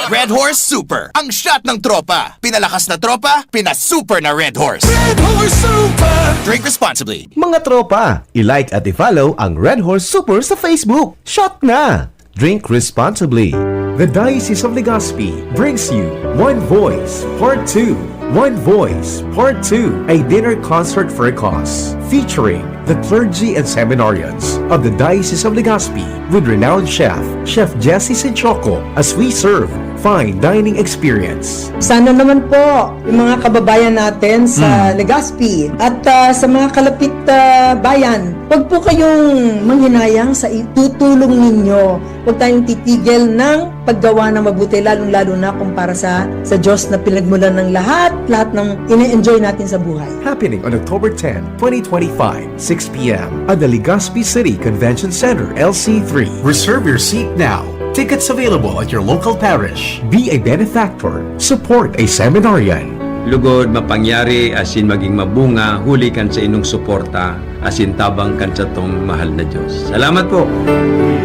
Red Horse Super, ang shot ng tropa. Pinalakas na tropa, pinasuper na Red Horse. Red Horse Super! Drink responsibly. Mga tropa, i-like at i-follow ang Red Horse Super sa Facebook. Shot na! Drink responsibly. The Diocese of Legazpi brings you One Voice Part two. One Voice Part two, a dinner concert for a cause, featuring the clergy and seminarians of the Diocese of Legazpi with renowned chef, Chef Jesse Sinchoco, as we serve fine dining experience. Sana naman po yung mga kababayan natin sa Mm. Legazpi at ah, sa mga kalapit ah, bayan, huwag po kayong manghinayang sa itutulong ninyo. Huwag tayong titigil ng paggawa ng mabuti, lalong-lalo na kung para sa, sa Diyos na pinagmulan ng lahat, lahat ng ine-enjoy natin sa buhay. Happening on October ten, twenty twenty-five, six p.m. at the Legazpi City Convention Center, L C three. Reserve your seat now. Tickets available at your local parish. Be a benefactor. Support a seminarian. Lugod, mapangyari asin maging mabunga huli kan sa inong suporta asin tabang kan satong mahal na Diyos. Salamat po!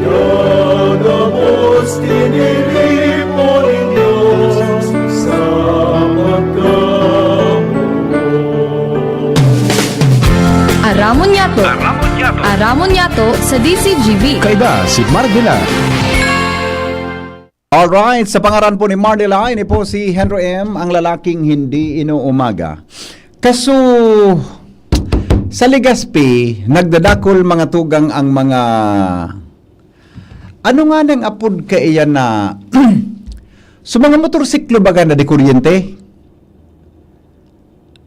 Pinagabos, tiniripo nin Diyos sa pagkamuot. Aramon Yato. Aramon Yato sa D C G B. Kaiba si Marvela. Alright, sa pangaran po ni Marnela, ini po si Henry M, ang lalaking hindi inuumaga. Kaso, sa Legazpi, nagdadakol mga tugang ang mga... Ano nga nang apod kaiyan na... sa mga motorsiklo baga na di kuryente?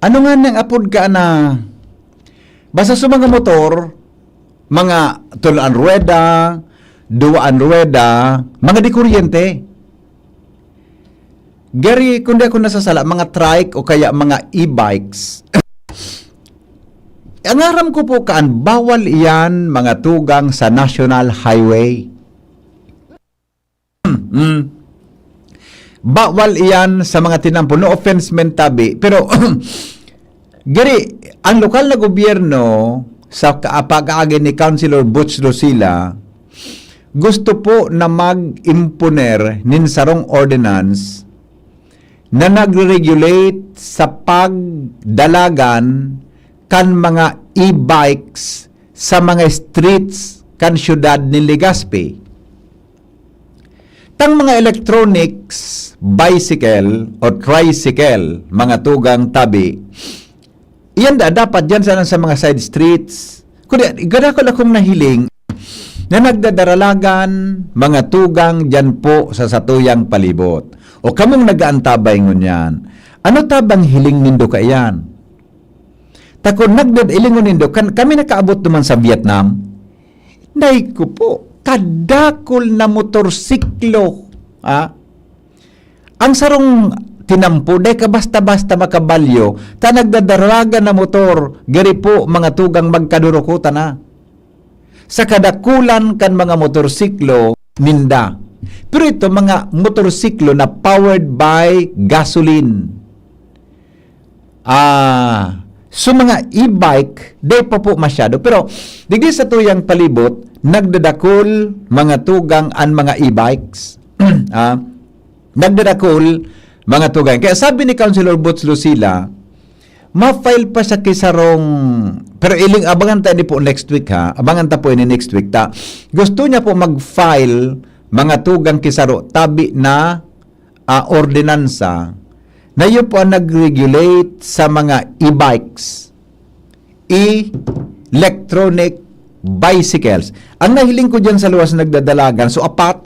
Ano nga nang apod ka na... Basta sa mga motor, mga tulaan ruweda, duwaan ruweda, mga di kuryente. Gari, kung di ako nasasala, mga trike o kaya mga e-bikes. Ang aram ko po kaan, bawal iyan mga tugang sa National Highway. Mm. Bawal iyan sa mga tinampo. No offense man tabi. Pero, gari, ang lokal na gobyerno sa ka- pag-aagi ni Councilor Butch Lucila, gusto po na mag-imponer nin sarong ordinance na nagre-regulate sa pagdalagan kan mga e-bikes sa mga streets kan siyudad nin Legazpi. Tang mga electronics, bicycle o tricycle, mga tugang tabi, iyan da, dapat diyan sana sa mga side streets. Kundi, gadakol akong nahiling na nagdadaralagan mga tugang diyan po sa satuyang palibot. O kamong nag-aantabay ngunyan, ano tabang hiling nindo kaiyan? Ta kun nagdad-, ilingon nindo, kan, kami nakaabot naman sa Vietnam, nay ko po, kadakol na motorsiklo. Ha? Ang sarong tinampo, dai ka basta-basta makabalyo, ta nagdadaragan na motor, gari po, mga tugang magkadurukutan na. Sa kadakulan kan mga motorsiklo, ninda. Pero ito, mga motorsiklo na powered by gasoline. Ah, so mga e-bike, dai pa po masyado. Pero, digdi sa tuyang palibot, nagdadakol mga tugang an mga e-bikes. Ah, nagdadakol mga tugang. Kaya sabi ni Councilor Boots Lucila, ma-file pa sa kisarong, pero iling abangan ta ini po next week ha. Abangan ta po ini next week ta. Gusto niya po mag-file mga tugang kisaro tabi na ah, ordinansa na iyo po ang nag-regulate sa mga e-bikes, e-electronic bicycles. Ang nahiling ko dyan sa luwas nagdadalagan, so apat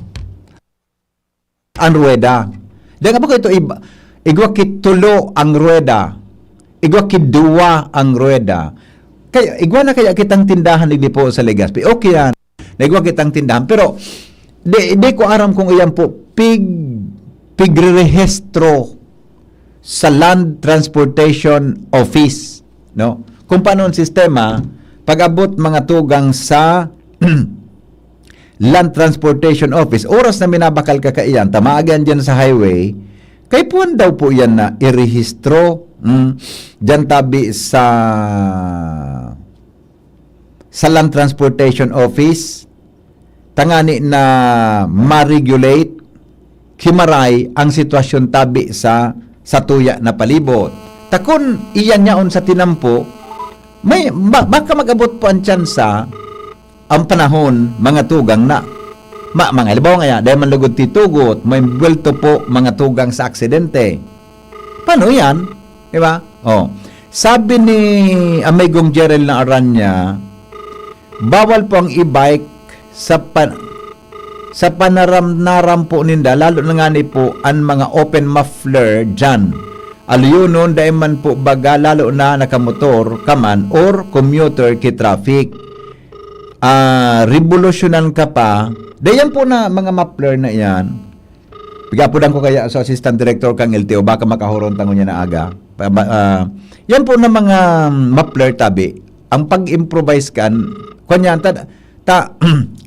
ang ruweda. Di nga ba ko ito, ib- igwa kitulo ang ruweda, igwa kiduwa ang ruweda. Kaya, igwa na kaya kitang tindahan digdi po sa Legazpi. Okay yan. Naigwa kitang tindahan. Pero, di, di ko aram kung iyan po pig, pigre-rehistro sa Land Transportation Office, no? Kung paano ang sistema, pag-abot mga tugang sa Land Transportation Office, oras na minabakal ka kaiyan, tamagan dyan sa highway, kay puwan daw po yan na irehistro, mm, dyan tabi sa sa Land Transportation Office, tangani na ma-regulate, himaray ang sitwasyon tabi sa satuya na palibot. Ta kun iyan yaon sa tinampo, may, ba, baka mag-abot po ang tsansa, ang panahon, mga tugang na Ma, mga halimbawa nga yan, dahil man lugod titugot, maimbuwelto po mga tugang sa aksidente. Paano yan? Di ba? Oh. Sabi ni Amigong Jerel na Aranya, bawal po ang e-bike sa pa-, sa panaram-naram po ninda, lalo na nga ni po ang mga open muffler dyan. Aluyonon, dai man po baga, lalo na nakamotor ka man or commuter ki traffic. Ah, rebolusyonan ka pa. Dayan po na mga muffler na yan. Pigapudan ko kaya sa assistant director kang L T O, baka makahuron tango niya na aga. Pa-, ba-, ah, yan po na mga muffler tabi. Ang pag-improvise kan, kanya, ta, ta,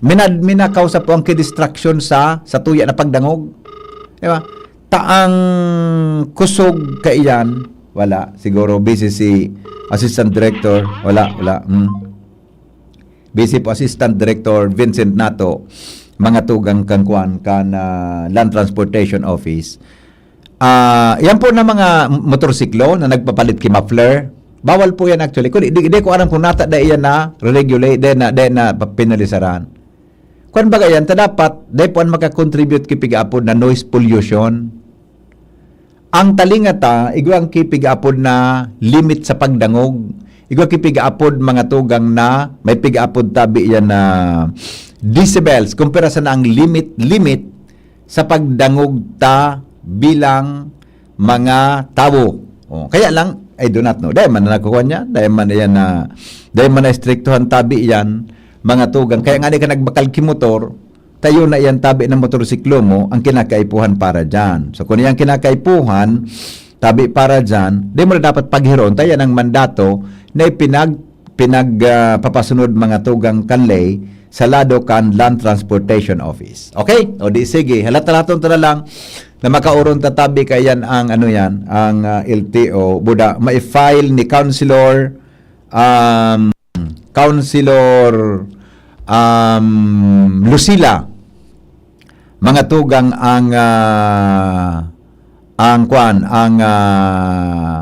minad, minakaw sa po ang kidistraction sa, sa tuya na pagdangog. Di ba? Ta ang kusog kaiyan, wala. Siguro busy si assistant director. Wala, wala. Hmm. Busy po assistant director Vincent Nato, mga tugang kan kuan, kan, ah, Land Transportation Office. Ah, yan po na mga motorsiklo na nagpapalit ki muffler. Bawal po yan actually. Kung di, di, di ko alam kung nata da iyan na regulate, de na, de na pa-, penalisaran. Kwan baga yan, ta dapat, de po ang makakontribute ki pigaapod na noise pollution. Ang talinga ta, igwa ang ki pigaapod na limit sa pagdangog. Igwa ki pigaapod mga tugang na, may pigaapod tabi yan na decibels, kumpara sa na ang limit, limit sa pagdangog ta bilang mga tawo. Oh, kaya lang, I do not know. Dahil man na nakukuha niya, dahil man yan na, dahil man na istriktuhan tabi yan, mga tugang. Kaya nga di ka nagbakal ki motor, tayo na yan tabi ng motorsiklo mo, ang kinakaipuhan para dyan. So, kung yan kinakaipuhan, tabi para dyan, di mo na dapat paghiron, tayo yan ang mandato na ipinag-, pinag, ah, papasunod mga tugang kan ley sa lado kan Land Transportation Office. Okay? O di sige, halata naton ta na lang na makauron tatabi kaiyan ang ano yan, ang, ah, L T O, buda, ma-file ni Councilor, um, Councilor, um, Lucila, mga tugang ang, ah, ang kwan, ang, ah,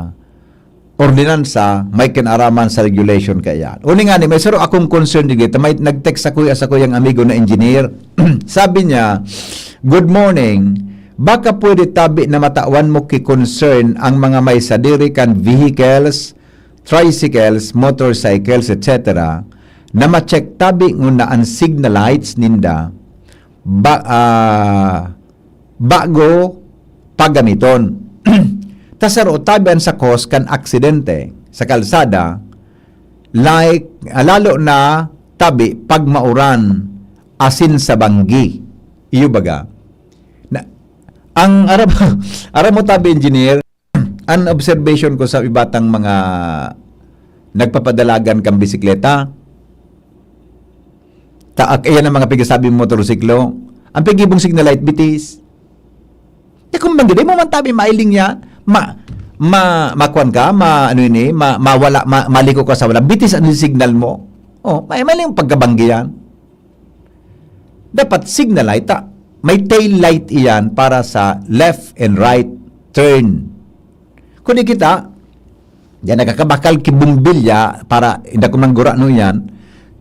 ordinansa may kinaraman sa regulation kaya. Uni nga ni, may saro akong concern digdi. May nag-text sa kuya, sa kuyang amigo na engineer. Sabi niya, "Good morning. Baka pwede tabi na matawan mo ki concern ang mga may sadiri kan vehicles, tricycles, motorcycles, et cetera, na ma-check tabi nguna an signal lights ninda ba, ah, bago pagamiton." Ta saro tabi an sakos kan aksidente sa kalsada, like, ah, lalo na tabi pag mauran asin sa banggi. Iyo baga. Na, ang aram, aram mo tabi, engineer, an observation ko sa iba tang mga nagpapadalagan kan bisikleta, ta, ak-, ayan ang mga pigasabi motorsiklo, ang pigibong signal light, bitis. Eh, kung banggi, di mo man tabi mailing yan, ma-, ma-, makuan ka, ma-, ano ini, ma-, mawala, ma-, maliko ka sa wala, bitis ang signal mo. Oh, may, mailing pagkabanggi yan. Dapat signal light, ta, may tail light iyan para sa left and right turn. Kung di kita, yan nakakabakal ki bombilya para inda ko nang gurano yan,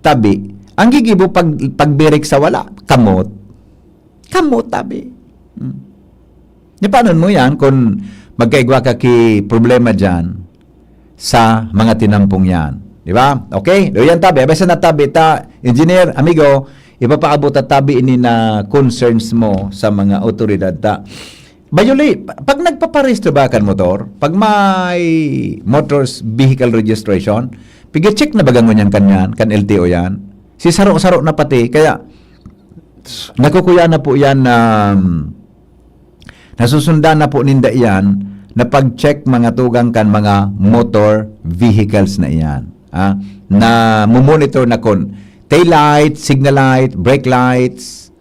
tabi, ang gigibo pag, pagberek sa wala, kamot. Kamot, tabi. Hmm. Di paano mo yan kung magkaigwa ka ki problema dyan sa mga tinampong yan? Di ba? Okay? Do yan tabi. Abay sa natabi ta, engineer, amigo, ipapaabot ta tabi ini na concerns mo sa mga otoridad ta. Bayuli, pa-, pag nagpaparehistro ba kan motor, pag may motors vehicle registration, piga-check na baga ngunyan kanyan, kan L T O yan? Si saro-saro na pati, kaya nakukuya na po yan na, um, nasusundan na po ninda iyan na pag-check mga tugang kan mga motor vehicles na iyan, ah, na mumonitor na kon tail light, signal light, brake lights,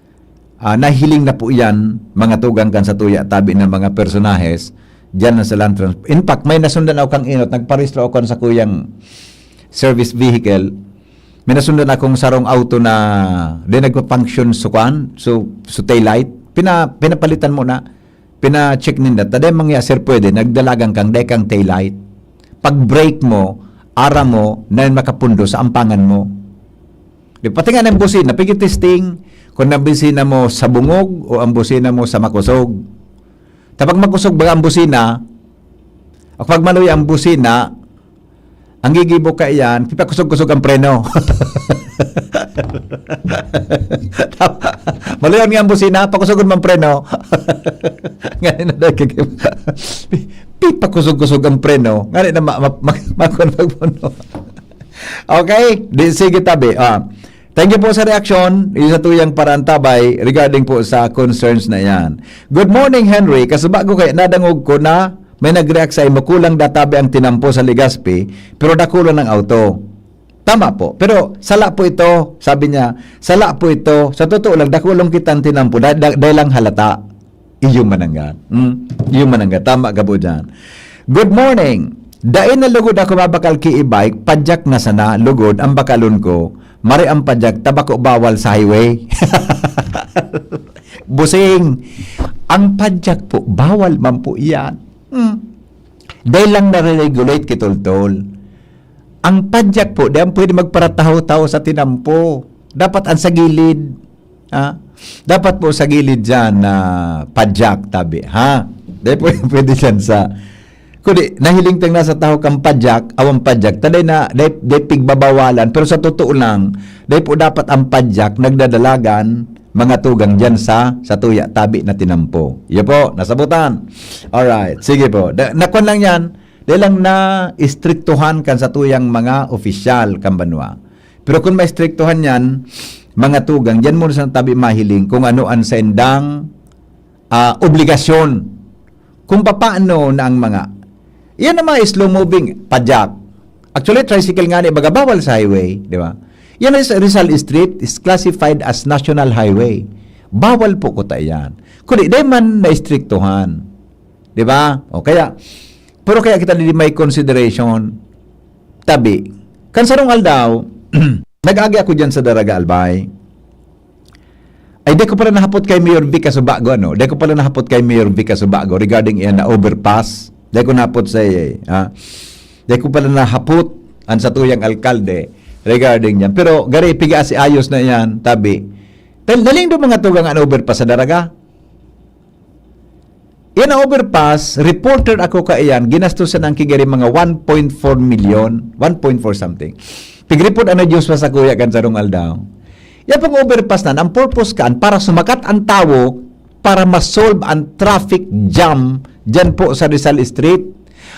ah, nahiling na po iyan, mga tugang kan sa tuya, tabi ng mga personahes, diyan na sa Land Trans-, in fact, may nasundan ako kang inot, nagparehistro ako kan sa kuyang service vehicle, may nasundan akong sarong auto na di nagpa-function so kwan, so, so tail light. Pina-, pinapalitan mo na, pina-check ninda. Taday mangya, sir, pwede, nagdalagan kang, dai kang tail light. Pag brake mo, ara mo, na yun makapundo sa ampangan mo. Di, pati nga ng busina, pigi testing, Kung ang busina mo sa bungog o ang busina mo sa makosog. Kapag makosog ba ang busina, o kapag maluya ang busina, ang gigibo ka iyan, pipakosog-kosog ang preno. Maluya nga ang busina, pakosogon man preno. Ngayon na dahil kag-, pi-, pipakosog-kosog ang preno. Ngayon na ma-, ma-, ma-, ma-, magpuno. Okay? Di, sige, tabi. Ah. Thank you po sa reaction. Yung sa tuyang parantabay regarding po sa concerns na yan. Good morning, Henry. Kasubago kay nadangog ko na may nag-react sa imo, kulang databi ang tinampo sa Legazpi, pero dakulo ng auto. Tama po. Pero sala po ito, sabi niya, sala po ito. Sa totoo lang, dakulong kitang tinampo, da-, da-, dahil lang halata. Iyo mananggad. Hmm? Iyo mananggad. Tama ka po dyan. Good morning. Dai na lugod ako mabakal ki e-bike, padyak na sana, lugod, ang bakalon ko. Mare ang padyak, tabako bawal sa highway. Busing, ang padyak po, bawal man po iyan. Hmm. Dahil lang nare-regulate kitultol. Ang padyak po, di ang pwede magparataho-taho sa tinampo. Dapat ang sa gilid. Ha? Dapat po sa gilid dyan na padyak, tabi. Ha? Di po pwede dyan sa... Kundi, nahiling tang nasa taho kang padyak, awang padyak, taday na, day, day pigbabawalan. Pero sa totoo lang, day po dapat ang padyak nagdadalagan, mga tugang dyan sa, sa tuya, tabi na tinampo. Iyo po, nasabutan. Alright, sige po. Da, nakuan lang yan. Dahil lang na istriktuhan kan sa tuyang mga opisyal kan banwa. Pero kung maistriktuhan yan, mga tugang, diyan muna sa tabi mahiling kung ano ang saindang, ah, obligasyon. Kung papaano na ang mga, yan ang mga slow-moving, padyak. Actually, tricycle nga ni, baga bawal sa highway, di ba? Yan is Rizal Street is classified as National Highway. Bawal po kuta yan. Kundi, di man naistriktuhan. Di ba? O kaya, pero kaya kita di may consideration, tabi. Kan sarong aldaw, nag-agi ako dyan sa Daraga Albay. Ay, di ko pala nahapot kay Mayor Vic Casubago, ano? Di ko pala nahapot kay Mayor Vic Casubago regarding iyan na overpass. Di ko nahapot sa iya, eh, ha? Di ko pala nahapot ang satuyang alkalde regarding yan. Pero gari, piga si ayos na yan, tabi. Tal-, daling do mga tugang an overpass sa Daraga. Yan ang overpass, reporter ako kaiyan, ginastosan ang kigari mga one point four million, one point four something. Pig-report ano Diyos pa sa kuya kan sarong aldaw. Yan pong overpass na, ang purpose kan, para sumakat ang tawo, para ma-solve ang traffic jam dyan po sa Rizal Street.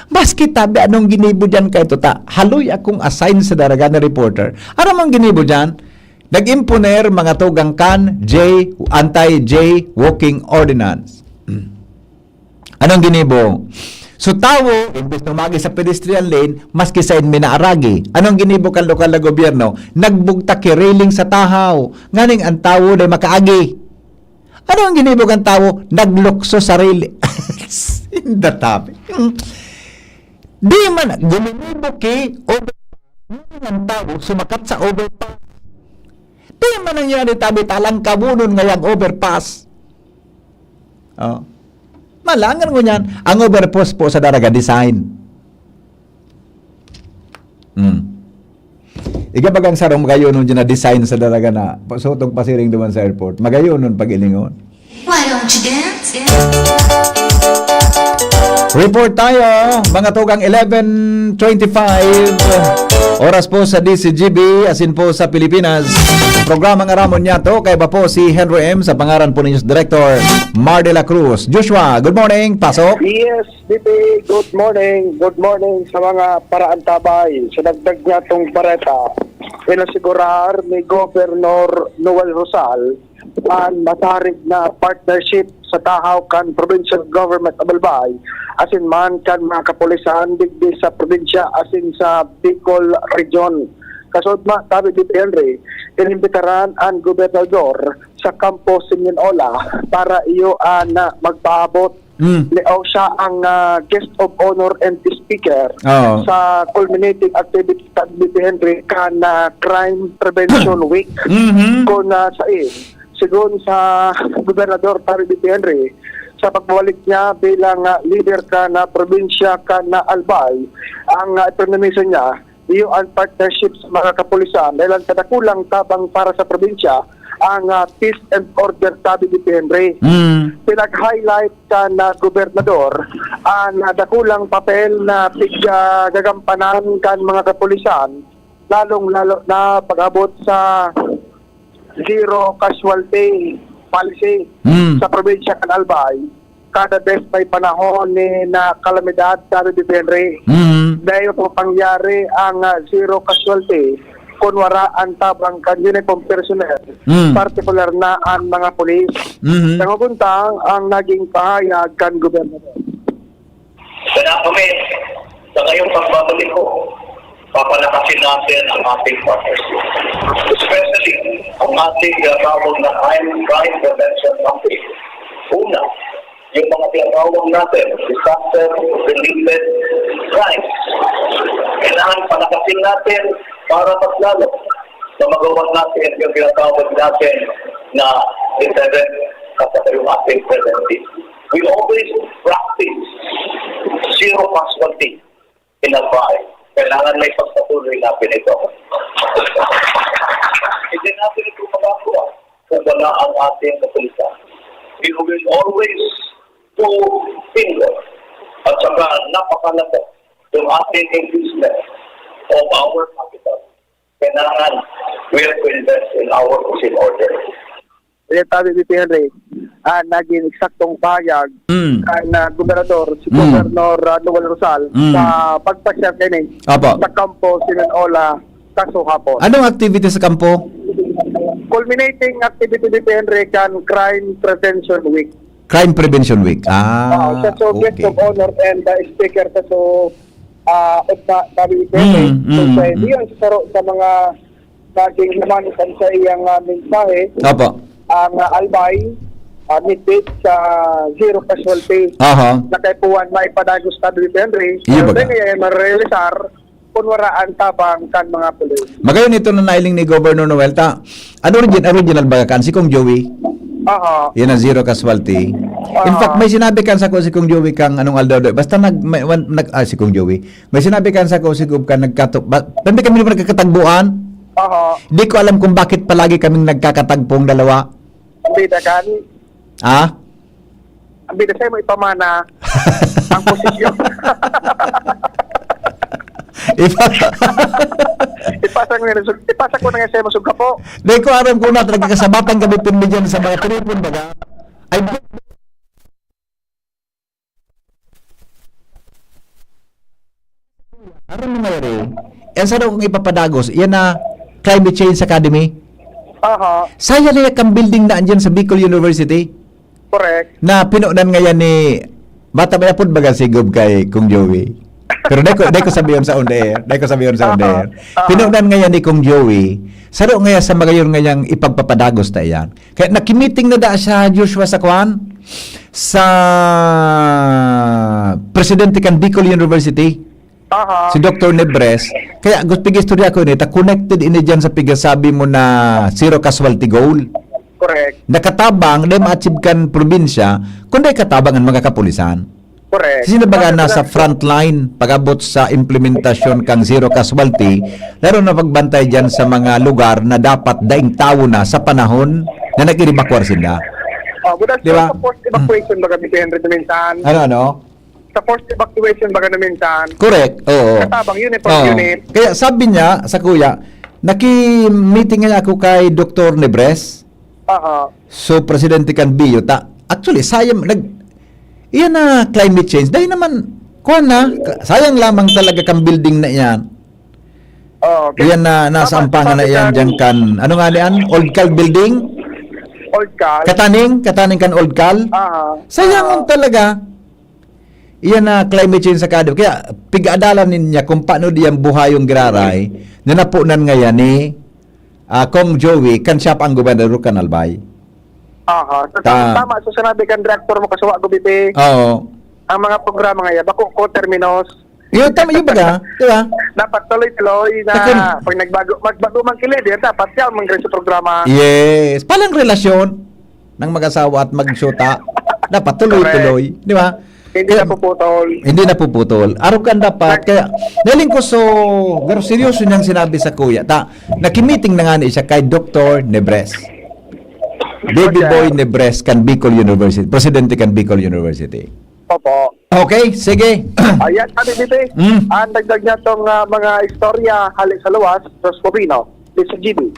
Maski tabi, anong ginibo dyan kay Tota? Haloy akong assign sa Daraga na reporter. Ano mang ginibo dyan? Nag-imponer mga tugang kan J, anti-jaywalking ordinance. Anong ginibo? So, tawo, imbes na umagi sa pedestrian lane, maski sa inmi naaragi. Anong ginibo kan lokal na gobyerno? Nagbugtak ki railing sa tahaw. Nganing ang tawo na makaagi. Ano ang ginibo kan tawo? Naglukso sa railing. Databi. Di man, guminibo ki overpass. Nganing ang tawo, sumakat sa overpass. Di man nangyari tabi talang kabunon ngayang overpass. Oh. Malangan ngunyan, ang overpass po sa Daraga design. Hmm. Iga bagang sarong magayonon dyan na design sa Daraga na pasutong pasiring duman sa airport. Magayonon pag-ilingon. Why don't you dance? Report tayo, mga tugang eleven twenty-five. Oras po sa D C G B, asin po sa Pilipinas. Programang Aramon Niyato, kaiba po si Henry M sa pangaran po ni News Director Mar de la Cruz. Joshua, good morning. Pasok. Yes, D P, good morning. Good morning sa mga paraantabay. Sa dagdag niya tong bareta, pinasigurar ni Governor Noel Rosal an masarig na partnership sa tahaw kan Provincial Government of Albay, asin man kan mga kapulisan digdi sa probinsya asin sa Bicol Region. Kasudma, tabi ni Henry, inimbitaran an gobernador sa Campo Simeon Ola para iyo, ah, na magpaabot. Mm. Ni, o siya ang, ah, guest of honor and speaker Oo. sa culminating activity ni Henry kan, ah, Crime Prevention Week. Mhm. Kung, ah, sa, eh, sigon sa Gobernador Terry Henry, sa pagbalik niya bilang, ah, leader kan, ah, probinsya kan, ah, Albay, ang, ah, ipromisa niya, iyo an partnership sa mga kapulisan dahil ang kadakulang tabang para sa probinsya ang, ah, peace and order, sabi ni Henry. Mm. Pinag-highlight kan, ah, gobernador ang, ah, dakulang papel na pigagampanan kan mga kapulisan, lalong-lalo na pag-abot sa zero casualty policy Mm. sa probinsya kan Albay. Kada bes may panahon ni na kalamidad, sabi ni Henry. Mm. Dahil mapapangyari ang, ah, zero casualty kun wara ang tabang kan uniform personnel, Mm. partikular na ang mga pulis. Mhm. Naguguntang ang naging pahayag kan gobernador. Kaya kami, sa ngayong pagbabalik ko, papalakasin natin ang ating partnership. Especially ang ating tinatawag na crime, crime prevention campaign. Una, yung mga tinatawag natin, disaster-related crimes. Kailangan palakasin natin para mas lalo na magawa natin yung tinatawag natin na deterrent at saka yung ating preventive. We always practice zero casualty in Albay. Kailangan may pagpatuloy natin ito. Hindi natin ito magagawa kung wala ang ating kapulisan. We will always do finger at saka napakalapit yung ating investment of our capital. Kailangan we have to invest in our pushing order. Kaya sabi ni Henry, ah, naging eksaktong pahayag Mm. kan, ah, gobernador, si Mm. Gobernador, ah, Noel Rosal, Mm. sa pagpasyar kaini Apo. sa kampo Sinonola, Kaso hapon. Anong activity sa kampo? Culminating activity ni Henry kan Crime Prevention Week. Crime Prevention Week. Ah, Oo, siya so guest okay. of honor and, ah, speaker sa so, ah, sa, sabi ni Henry. Mm, So, mm, siya, mm. iyon sa saro sa mga naging laman kan sa iyang, ah, mensahe. Apo. Ang, ah, Albay, ah, midbit sa zero casualty. Aha. Na kaipuhan maipadagos, sabi ni Henry. Iyo Pero baga. dahil ngayon, marealisar, kun wara ang tabang kan mga pulis. Magayon ito na nailing ni Governor Noel ta. Ano origin-, original baga kan? Si Kong Joey? Aha. Yan ang zero casualty. In Aha. fact, may sinabi kan sa ko si Kong Joey kang anong aldaw do. Basta nag, may, wan-, nag, ah, si Kong Joey. May sinabi kan sa ko si Gov kan nagkato-, ba, hindi kami naman nagkakatagbuan. Aha. Di ko alam kung bakit palagi kaming nagkakatagpong dalawa. Ang bida kan? Ah? Ang bida sa'yo mo ipamana ang posisyon. Ipa- Ipasa ko na, ipasa ko na nga sa'yo, masugka po. Di ko alam kung na talaga kasabatan kami pirmi dyan sa mga tripon, baga. Ay, Aram mo ngayon eh, yan sa daw kong ipapadagos, yan na Climate Change Academy. Aha. Saya na yung building na andyan sa Bicol University. Correct. Na pinunan ngayon ni, bata may apod baga si Gob kay Kung Joey. Pero dai ko, dai ko sabihin sa on the air. Dai ko sabihin sa on the air. Aha. Aha. Pinunan ngayon ni Kung Joey. Saro ngayon sa magayon ngayang ipagpapadagos na iyan. Kaya nakimiting na da siya, Joshua, sa kwan? Sa presidente kan Bicol University, Aha. si Doctor Nebres. Kaya gus-, pigistorya ko ini, ta connected ini dyan sa pigasabi mo na zero casualty goal. Correct. Nakatabang, dai ma-achieve kan probinsya, kundi katabang ang mga kapulisan. Correct. Sino baga Bakit nasa correct? frontline pag-abot sa implementasyon kang zero casualty, lalo na pagbantay dyan sa mga lugar na dapat daing tawo na sa panahon na nag-evacuar sila? Oh, but that's Di ba? sa forced evacuation baga, Mister Henry, na minsan. Ano, ano? Sa forced evacuation baga na minsan. Correct, oo. Katabang uniform Oo. unit. Kaya sabi niya sa kuya, naki-meeting nga ako kay Doktor Nebres. Aha. So, presidente kan biyo, ta, actually, sayang, nag, iyan na climate change. Dahil naman, kuwan na, sayang lamang talaga kang building na iyan. Oo, okay. Iyan na, nasa Tama, ampangan na sabi iyan kan dyan kan, ano nga niyan? Old Cal Building? Old Cal. Kataning, kataning kan Old Cal? Aha. Sayang Aha. talaga. Iyan na climate change sa kadto. Kaya, pig-aadalan niya kung paano diyan buhay yung giraray, na napunan ngayon ni, ah, Kong Joey, kan siya pa ang gobernador kan Albay. Aha. So, Ta- tama. So, sinabi kan director mo, kasuwa ko, Bibi. Oo. Ang mga programa ngayon, bako ko terminos. Yun, tama yun baga, di ba? Dapat tuloy-tuloy na Takun- pag nagbago, magbago mang kilid, yan, dapat yan, mang sa programa. Yes. Palang relasyon ng mag-asawa at magsyota, dapat tuloy-tuloy, Correct. di ba? Hindi Kaya, napuputol. hindi napuputol. Arog ka dapat. Kaya, naling ko so, pero seryoso niyang sinabi sa kuya. Ta, nakimiting na nga ni siya kay Doktor Nebres. Baby Boy Nebres kan Bicol University, presidente kan Bicol University. Opo. Okay, sige. Ayan, Ate Bibi. Mm. Ang dagdag niya tong, ah, mga istorya hali sa luwas, Ros Corino, Mister G B.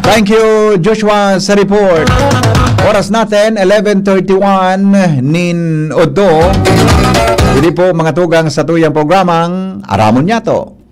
Thank you, Joshua, sa report. Oras natin, eleven thirty-one nin udto. Ini po mga tugang sa tuyang programang Aramon Nyato.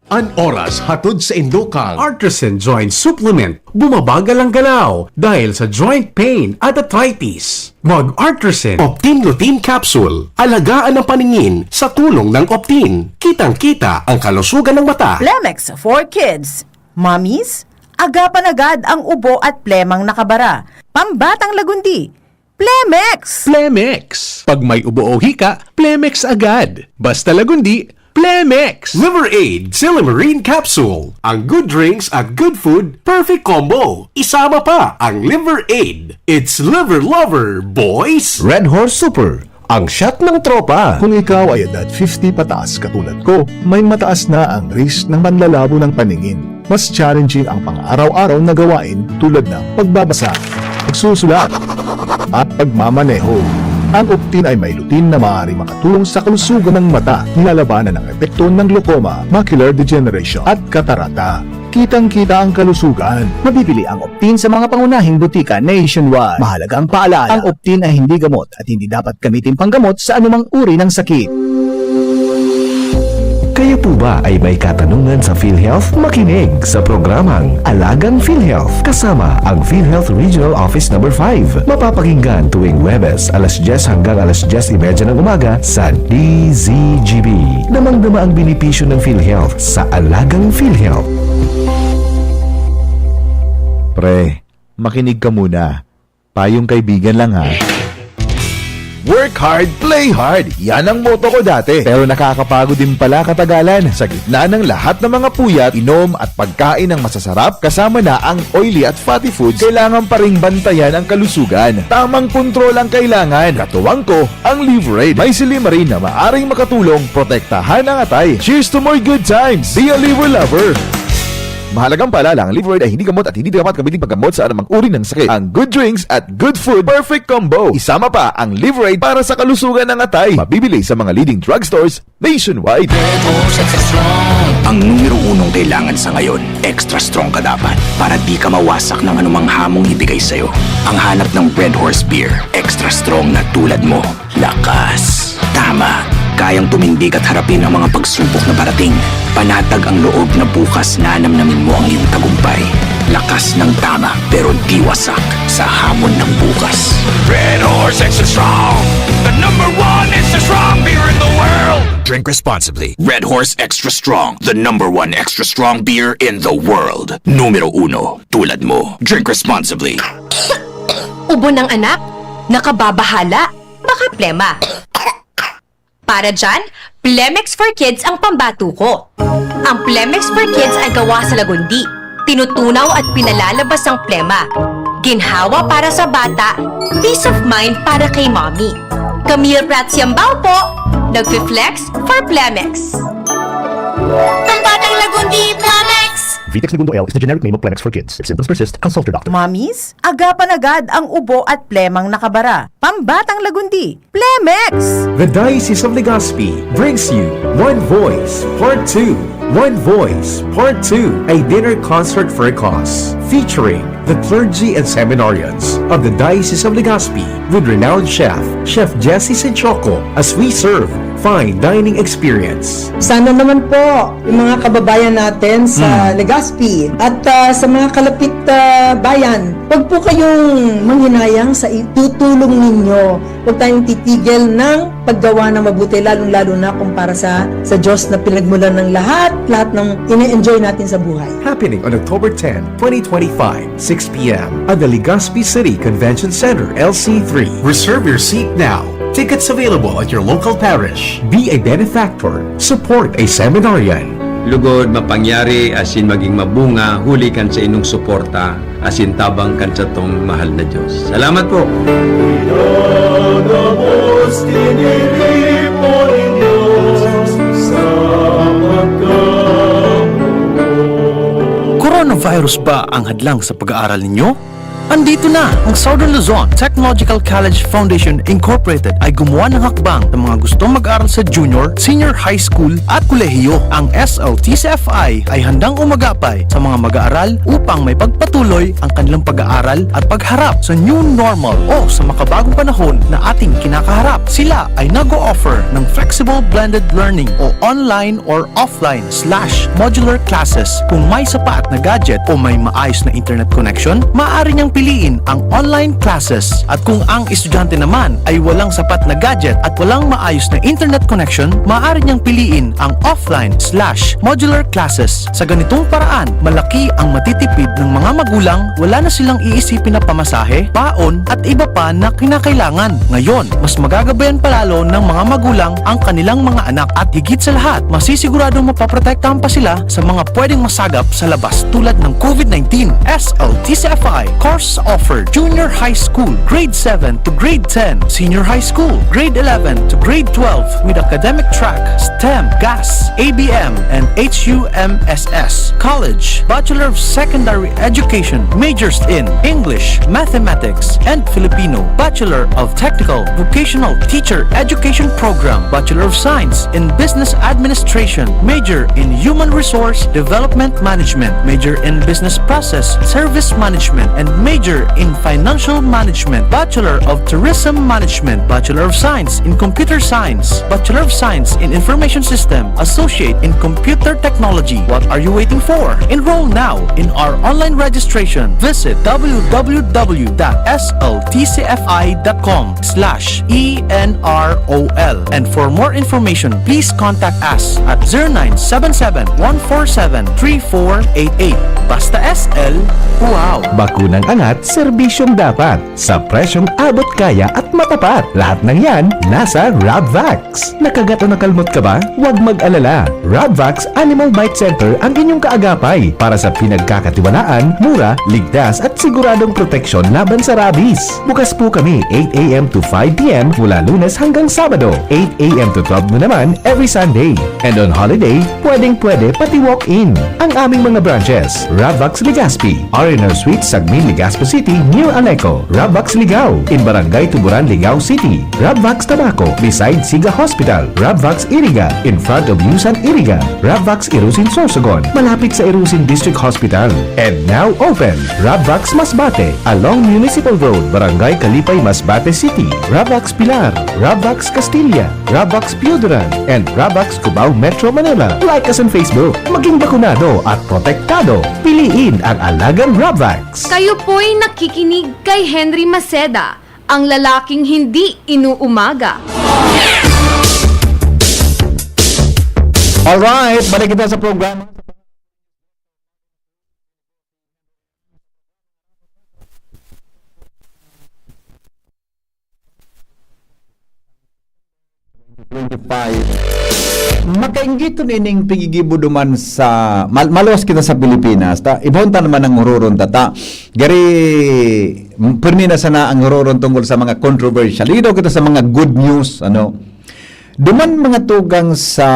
An oras hatod sa indokang Artisan Joint Supplement. Bumabagal ang galaw dahil sa joint pain at arthritis. Mag-Artisan Optin Lutein Capsule. Alagaan ang paningin sa tulong ng Optin. Kitang-kita ang kalusugan ng mata. Plemex for Kids. Mommies, agapan agad ang ubo at plemang nakabara. Pambatang lagundi. Plemex! Plemex. Pag may ubo o hika, Plemex agad. Basta lagundi, Plemex! Liver Aid Silimarine Capsule. Ang good drinks at good food, perfect combo. Isama pa ang Liver Aid. It's Liver Lover, boys! Red Horse Super, ang shot ng tropa. Kung ikaw ay edad fifty pataas katulad ko, may mataas na ang risk ng panlalabo ng paningin. Mas challenging ang pang-araw-araw na gawain tulad ng pagbabasa, pagsusulat, at pagmamaneho. Ang Optin ay may lutein na maaaring makatulong sa kalusugan ng mata, nilalabanan ang epekto ng glaucoma, macular degeneration, at katarata. Kitang-kita ang kalusugan. Mabibili ang Optin sa mga pangunahing butika nationwide. Mahalagang paalala, ang Optin ay hindi gamot at hindi dapat gamitin panggamot sa anumang uri ng sakit. Kayo po ba ay may katanungan sa PhilHealth? Makinig sa programang Alagang PhilHealth kasama ang PhilHealth Regional Office Number five. Mapapakinggan tuwing Huwebes, alas dyes hanggang alas dyes y media ng umaga sa D Z G B. Damang-dama ang benepisyo ng PhilHealth sa Alagang PhilHealth. Pre, makinig ka muna. Payong kaibigan lang, ha. Work hard, play hard. Yan ang motto ko dati. Pero nakakapagod din pala katagalan. Sa gitna ng lahat ng mga puyat, inom at pagkain ng masasarap, kasama na ang oily at fatty foods, kailangan pa ring bantayan ang kalusugan. Tamang kontrol ang kailangan. Katuwang ko, ang Liverade. May silymarin na maaring makatulong protektahan ang atay. Cheers to more good times! Be a Liver Lover! Mahalagang paalala, ang Liverade ay hindi gamot at hindi dapat gamitin paggamot sa anumang uri ng sakit. Ang good drinks at good food, perfect combo. Isama pa ang Liverade para sa kalusugan ng atay. Mabibili sa mga leading drugstores nationwide. Ang numero unong kailangan sa ngayon, extra strong ka dapat para di ka mawasak ng anumang hamong ibigay sa'yo. Ang hanap ng Red Horse Beer, extra strong na tulad mo. Lakas. Tama. Kayang tumindig at harapin ang mga pagsubok na parating. Panatag ang loob na bukas nanamnamin mo ang iyong tagumpay. Lakas ng tama, pero di wasak sa hamon ng bukas. Red Horse Extra Strong, the number one extra strong beer in the world. Drink responsibly. Red Horse Extra Strong, the number one extra strong beer in the world. Numero uno, tulad mo. Drink responsibly. Ubo ng anak? Nakababahala? Baka plema. Para dyan, Plemex for Kids ang pambatuko. Ang Plemex for Kids ay gawa sa lagundi, tinutunaw at pinalalabas ang plema. Ginhawa para sa bata, peace of mind para kay mommy. Camille Prats Yambao po, nagfi-flex for Plemex. Pambatang lagundi, Plemex! Vitex Negundo L is the generic name of Plemex for Kids. If symptoms persist, consult your doctor. Mommies, agapan agad ang ubo at plemang nakabara. Pambatang lagundi, Plemex! The Diocese of Legazpi brings you One Voice Part two. One Voice Part two, a dinner concert for a cause, featuring the clergy and seminarians of the Diocese of Legazpi with renowned chef, Chef Jesse Sinchoco, as we serve fine dining experience. Sana naman po yung mga kababayan natin sa Hmm. Legazpi at, ah, sa mga kalapit, ah, bayan, wag po kayong manghinayang sa itutulong ninyo. Huwag tayong titigil ng paggawa ng mabuti, lalong-lalo na kung para sa, sa Diyos na pinagmulan ng lahat, lahat ng ine-enjoy natin sa buhay. Happening on October ten, twenty twenty-five, six p m at the Legazpi City Convention Center, L C three. Reserve your seat now. Tickets available at your local parish. Be a benefactor. Support a seminarian. Lugod, mapangyari, asin maging mabunga, huli kan sa inong suporta, asin tabang kan satong mahal na Diyos. Salamat po! Pinagabos, tiniripo nin Diyos sa Eros ba ang hadlang sa pag-aaral ninyo? Andito na! Ang Southern Luzon Technological College Foundation Incorporated ay gumawa ng hakbang sa mga gustong mag-aral sa junior, senior high school at kolehiyo. Ang S L T C F I ay handang umagapay sa mga mag-aaral upang may pagpatuloy ang kanilang pag-aaral at pagharap sa new normal o sa makabagong panahon na ating kinakaharap. Sila ay nag-o-offer ng flexible blended learning o online or offline slash modular classes. Kung may sapat na gadget o may maayos na internet connection, maaari niyang piliin ang online classes. At kung ang estudyante naman ay walang sapat na gadget at walang maayos na internet connection, maaari niyang piliin ang offline slash modular classes. Sa ganitong paraan, malaki ang matitipid ng mga magulang, wala na silang iisipin na pamasahe, baon, at iba pa na kinakailangan. Ngayon, mas magagabayan palalo ng mga magulang ang kanilang mga anak at higit sa lahat, masisiguradong mapoprotektahan pa sila sa mga pwedeng masagap sa labas tulad ng COVID nineteen. S L T C F I course offered: Junior High School, Grade seven to Grade ten, Senior High School, Grade eleven to Grade twelve with academic track, STEM, GAS, A B M, and H U M S S. College, Bachelor of Secondary Education, majors in English, Mathematics, and Filipino, Bachelor of Technical Vocational Teacher Education Program, Bachelor of Science in Business Administration, major in Human Resource Development Management, major in Business Process Service Management, and major in Financial Management, Bachelor of Tourism Management, Bachelor of Science in Computer Science, Bachelor of Science in Information System, Associate in Computer Technology. What are you waiting for? Enroll now in our online registration. Visit w w w dot s l t c f i dot com slash e n r o l. And for more information, please contact us at zero nine seven seven, one four seven, three four eight eight. Basta S L, wow! Bakunang angat, serbisyong dapat. Sa presyong abot kaya at matapat. Lahat ng yan, nasa Rabvax. Nakagat o nakalmot ka ba? Huwag mag-alala. Rabvax Animal Bite Center ang inyong kaagapay para sa pinagkakatiwalaan, mura, ligtas at siguradong proteksyon laban sa rabies. Bukas po kami eight a m to five p m mula Lunes hanggang Sabado, eight a m to twelve noon naman every Sunday. And on holiday, pwedeng-pwede pati walk-in. Ang aming mga branches: Rabvax Legazpi, R and R Suite, Sagmin, Legazpi City, near Aleco; Rabvax Ligao, in Barangay Tuburan, Ligao City; Rabvax Tabaco, beside Siga Hospital; Rabvax Iriga, in front of Yusan Iriga; Rabvax Irusin, Sorsogon, malapit sa Irusin District Hospital. And now open, Rabvax Masbate, along Municipal Road, Barangay Kalipay, Masbate City; Rabvax Pilar, Rabvax Castilla, Rabvax Pioduran, and Rabvax Cubao, Metro Manila. Like us on Facebook. Maging bakunado at protektado. Piliin ang alagang Rabvax. Kayo po'y nakikinig kay Henry Maceda, ang lalaking hindi inuumaga. Alright, balik kita sa programa. Twenty-five. Makainggiton ining pigigibo duman sa mal-, maluwas kita sa Pilipinas, ta ibahon ta naman ang huroron ta, ta gari, m-, pirmi na sana ang huroron tungkol sa mga controversial. Dito kita sa mga good news, ano. Duman mga tugang sa,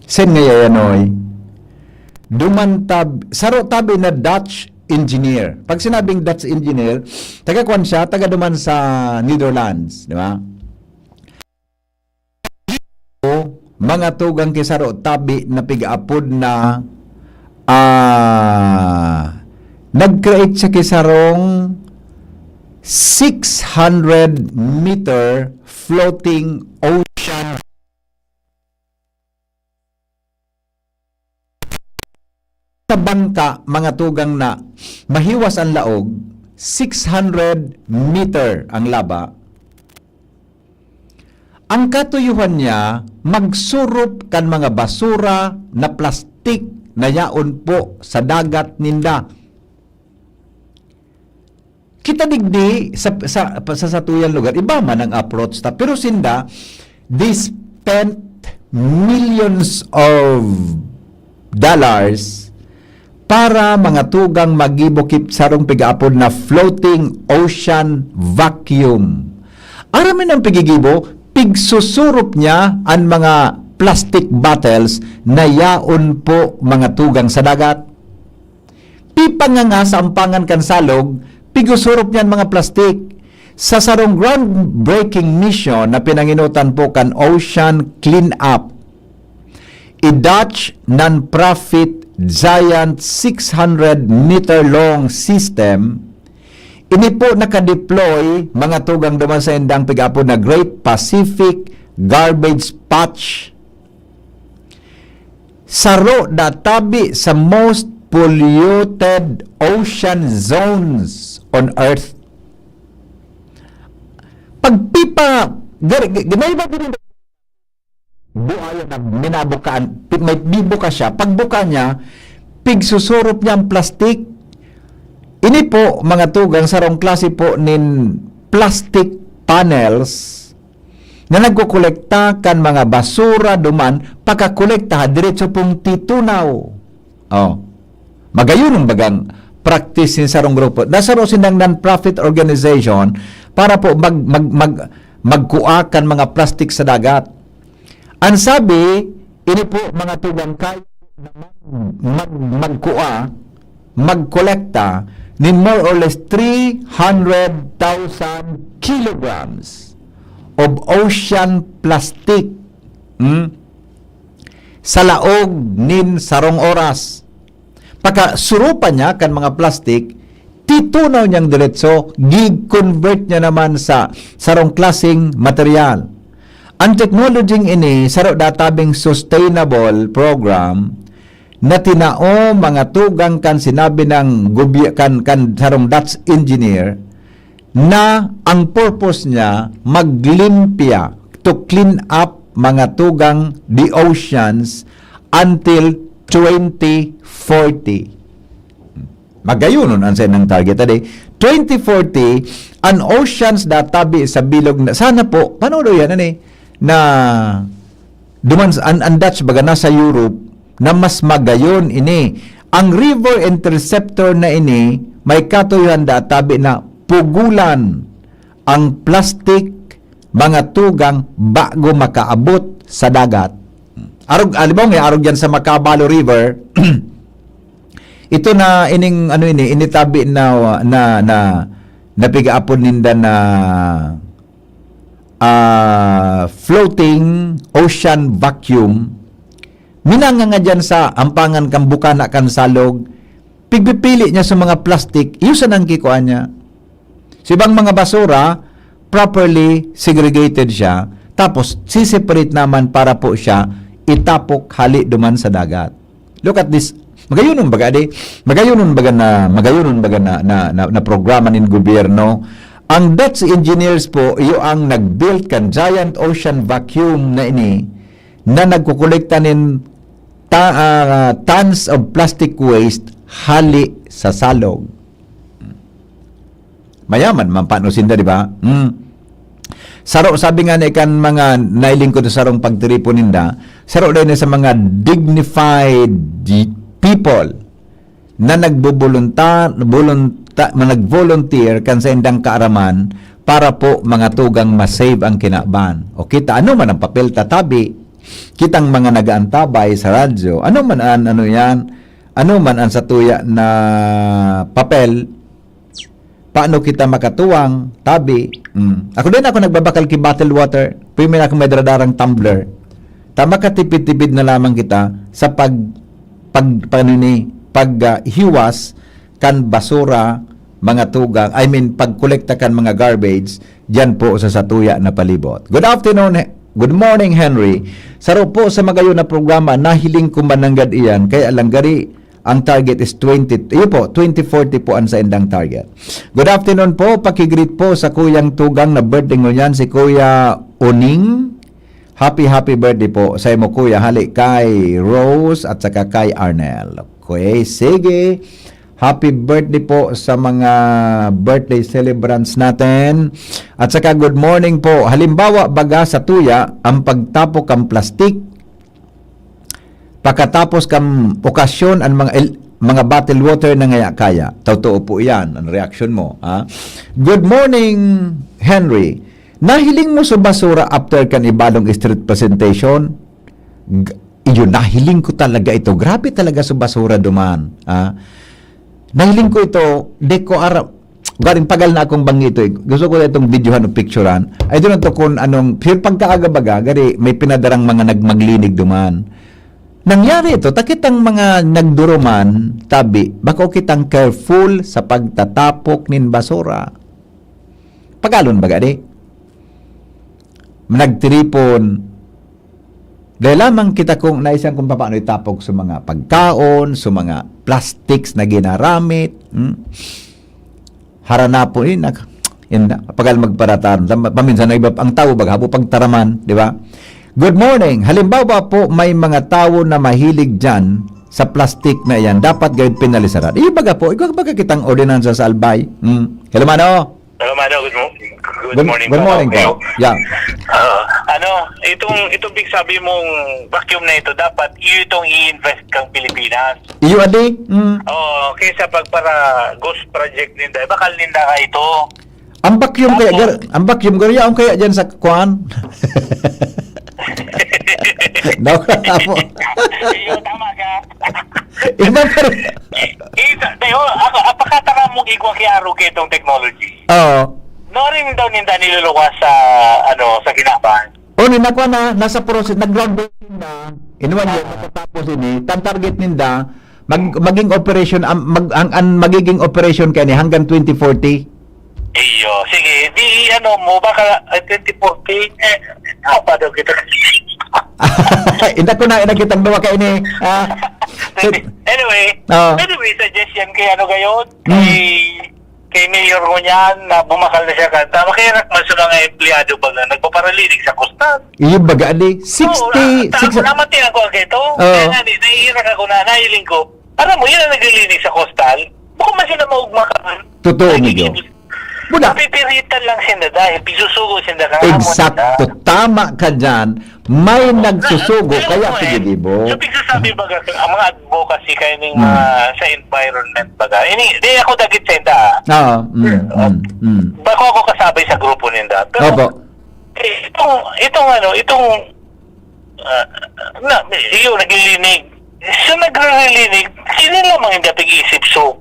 sen nga yayanoy, duman tab-, saro tabi na Dutch engineer. Pag sinabing Dutch engineer, taga kwan siya, taga duman sa Netherlands, di ba? Mga tugang ki saro tabi na pig-aapod na, ah, nag-create siya ki sarong six hundred meter floating ocean sa bangka, mga tugang, na mahiwas an laog, six hundred meter ang laba. Ang katuyohan niya, magsurop kan mga basura na plastik na yaon po sa dagat ninda. Kita digdi sa, sa, sa satuyang lugar, iba man ang approach ta, pero sinda, they spent millions of dollars para mga tugang magibo ki sarong pig-aapod na floating ocean vacuum. Aram mo ang pigigibo, pigsusurop niya an mga plastic bottles na yaon po, mga tugang, sa dagat. Pagpipanganga sa ampangan kan salog, pigusurop niyan mga plastik. Sa sarong groundbreaking mission na pinanginutan po kan Ocean Cleanup, a Dutch non-profit giant six hundred meter long system, ini po nakadeploy mga tugang duman sa indang pig-apod na Great Pacific Garbage Patch. Saro da tabi sa most polluted ocean zones on earth. Pagpipa, gar-, g-, ginaiba ko rin buhayan na minabukaan, pi-, may bibuka siya. Pagbuka niya, pigsusurop niya ang plastik. Ini po, mga tugang, sarong klase po nin plastic panels na nagkokolekta kan mga basura duman, pakakolekta ha, diretso pong titunaw. Oh. Magayunon bagang practice nin sarong grupo. Nasaro sindang non-profit organization para po mag, mag, mag, magkua kan mga plastik sa dagat. Ang sabi, ini po mga tugang kaya na mag, mag, magkua, magkolekta nin more or less three hundred thousand kilograms of ocean plastic, hmm, sa laog nin sarong oras. Pagkasurupan niya kan mga plastik, titunaw niyang diretso, gi-convert niya naman sa sarong klaseng material. Ang technology ini, saro databing sustainable program na tinao mga tugang kan sinabi ng gobye-, kan, kan sarong Dutch engineer, na ang purpose niya maglimpya, to clean up mga tugang the oceans until twenty forty. Magayonon ang sainang target, adi. Twenty forty, an oceans databi sa bilog na, sana po, paano daw yan, ani? Na, duman sa, an, an Dutch, baga, nasa Europe, na mas magayon ini. Ang river interceptor na ini, may katuyohan databi na pugulan ang plastik, mga tugang, bago makaabot sa dagat. Arog, alibaw nga, arog yan sa Macabalo River, ito na ining, ano ini, initabi na, na, na, napigaapon ninda na, ah, floating ocean vacuum. Minanganga diyan sa ampangan kan bukana kan salog, pigpipili niya sa mga plastik, iyo sana ang kikua niya. Sa ibang mga basura, properly segregated siya, tapos siseparate naman para po siya itapok hali duman sa dagat. Look at this. Magayonon baga, di? Magayonon baga na, magayonon baga na, na, na, na programa nin gobyerno. Ang Dutch engineers po, iyo ang nag-build kan giant ocean vacuum na ini, na nagkukolekta nin ta-, ah, tons of plastic waste hali sa salog. Mayaman man pano sinda, di ba? Hmm. Saro, sabi nga ni kan mga nailingkod sa sarong pagtiripon ninda, saro daw ni sa mga dignified people na nagbobolunta-, bolunta-, na nag-volunteer kan saindang kaaraman para po mga tugang ma-save ang kinaban. O kita, ano man ang papel tatabi, kitang mga nag-aantabay sa radyo, ano man an, ano yan, ano man ang satuya na papel, paano kita makatuwang, tabi. Mm. Ako din, ako nagbabakal ki bottle water, pwede na ako may daradarang tumbler. Ta makatipid-tipid na lamang kita sa pag, pag, panini, pag, ah, hiwas kan basura, mga tugang, I mean, pagkolekta kan mga garbage, diyan po sa satuya na palibot. Good afternoon, He-, good morning, Henry. Saro po sa magayon na programa, nahiling ko man nanggad iyan, kaya lang gari, ang target is twenty, iyo po, twenty forty po ang saindang target. Good afternoon po, pakigreet po sa kuyang tugang na birthday ngunyan, si Kuya Oning. Happy, happy birthday po sa imo, Kuya. Hali kay Rose at saka kay Arnel. Okay, sige. Happy birthday po sa mga birthday celebrants natin. At saka good morning po. Halimbawa, baga sa tuya, ang pagtapok ang plastik, pakatapos kan okasyon, ang mga el-, mga bottle water na ngaya kaya. Totoo po yan, ang reaksyon mo, ha? Good morning, Henry. Nahiling mo sa basura after kan Ibalong Street presentation? G-, iyo, nahiling ko talaga ito. Grabe talaga sa basura duman, ha? Nahiling ko ito, di ko ara-, garing pagal na akong bangi ito eh. Gusto ko itong videohan o picturean. Ay, doon to kung anong, pure pagkaaga baga, gari may pinadarang mga nagmaglinig duman. Nangyari ito, takitang mga nagduruman, tabi, bako kitang careful sa pagtatapok nin basura. Pagalon baga di? Nagtiripon. Dahil lamang kita kung naisang kung paano itapok sa mga pagkaon, sa mga plastics na ginaramit. Hmm? Haranapo, eh, nak-, yun na, pagal magparataram. Tam-, paminsan na iba, ang tao, baga, hapo pagtaraman, di ba? Good morning. Halimbawa po, may mga tao na mahilig dyan sa plastic na iyan. Dapat gayud pinalisaran. Iyo baga po, ikaw baga kitang ordinansa sa Albay. Hmm. Hello, mano? Hello, Mano. Good mo-, good Good, morning, good Mano. morning po. Kayo? Yeah. Ah, ano, itong, itong big sabi mong vacuum na ito, dapat iyo itong i-invest kang Pilipinas. Iyo, adi? Mm. Oo, kaysa pag para ghost project ninda, bakal ninda ka ito. Ang vacuum kaya, Tapos gar-, ang vacuum, gar-, yaon kaya dyan sa kuan? Daw na po. Iyo, tama ka. Iba pa rin. Isa, tayo, ako, apakataka mong igwa kay Aro kay itong technology. Oo. No, rin daw ninda niluluwas sa, ano, sa kinaban. O, ni nakuha na, nasa process, nag-groundbreaking na. In one year, Ah. matatapos ini. Tan target ninda, mag-, maging operation, ang, mag-, ang, ang magiging operation kaya ni hanggang twenty forty. Iyo. Sige, di ano mo, baka, eh, twenty forty, eh, apa daw kita? Inda ko na, inda kitang duwa kayo ni, ah, so, Anyway, Ah. anyway, suggestion kay ano gayon, Hmm. kay, kay Mayor Ngunyan na bumakal na siya kanta. Makihirak man sa mga empleyado ba nga nagpaparalinig sa kustan? Iyo baga, ali? Oo, Sixty, na-, six- na-, namatian ko ang kito. Oo. Kaya nga, di, naiirak ako na, nahiling ko. Alam mo, yun ang naglilinig sa kustal. Bukod man sila maugma ka man. Totoo, Ay, Migo. hindi. Wala. Napipiritan lang sila dahil pisusugo sila ka amo Exacto. nila. Tama ka dyan. May Oo. nagsusugo, Na-, kaya alam mo, eh, pigilibo. So, pigsasabi baga, ang mga advocacy kayo ning Hmm. mga sa environment baga. Ini, di ako dagit sa inda, ah. Oo, mm, Oo. mm, mm. Bako ako kasabay sa grupo ninda. Pero, Opo. eh, itong, itong ano, itong, ah, na, iyo, naglilinig. So, naglilinig, sila lamang yung dating isip. So,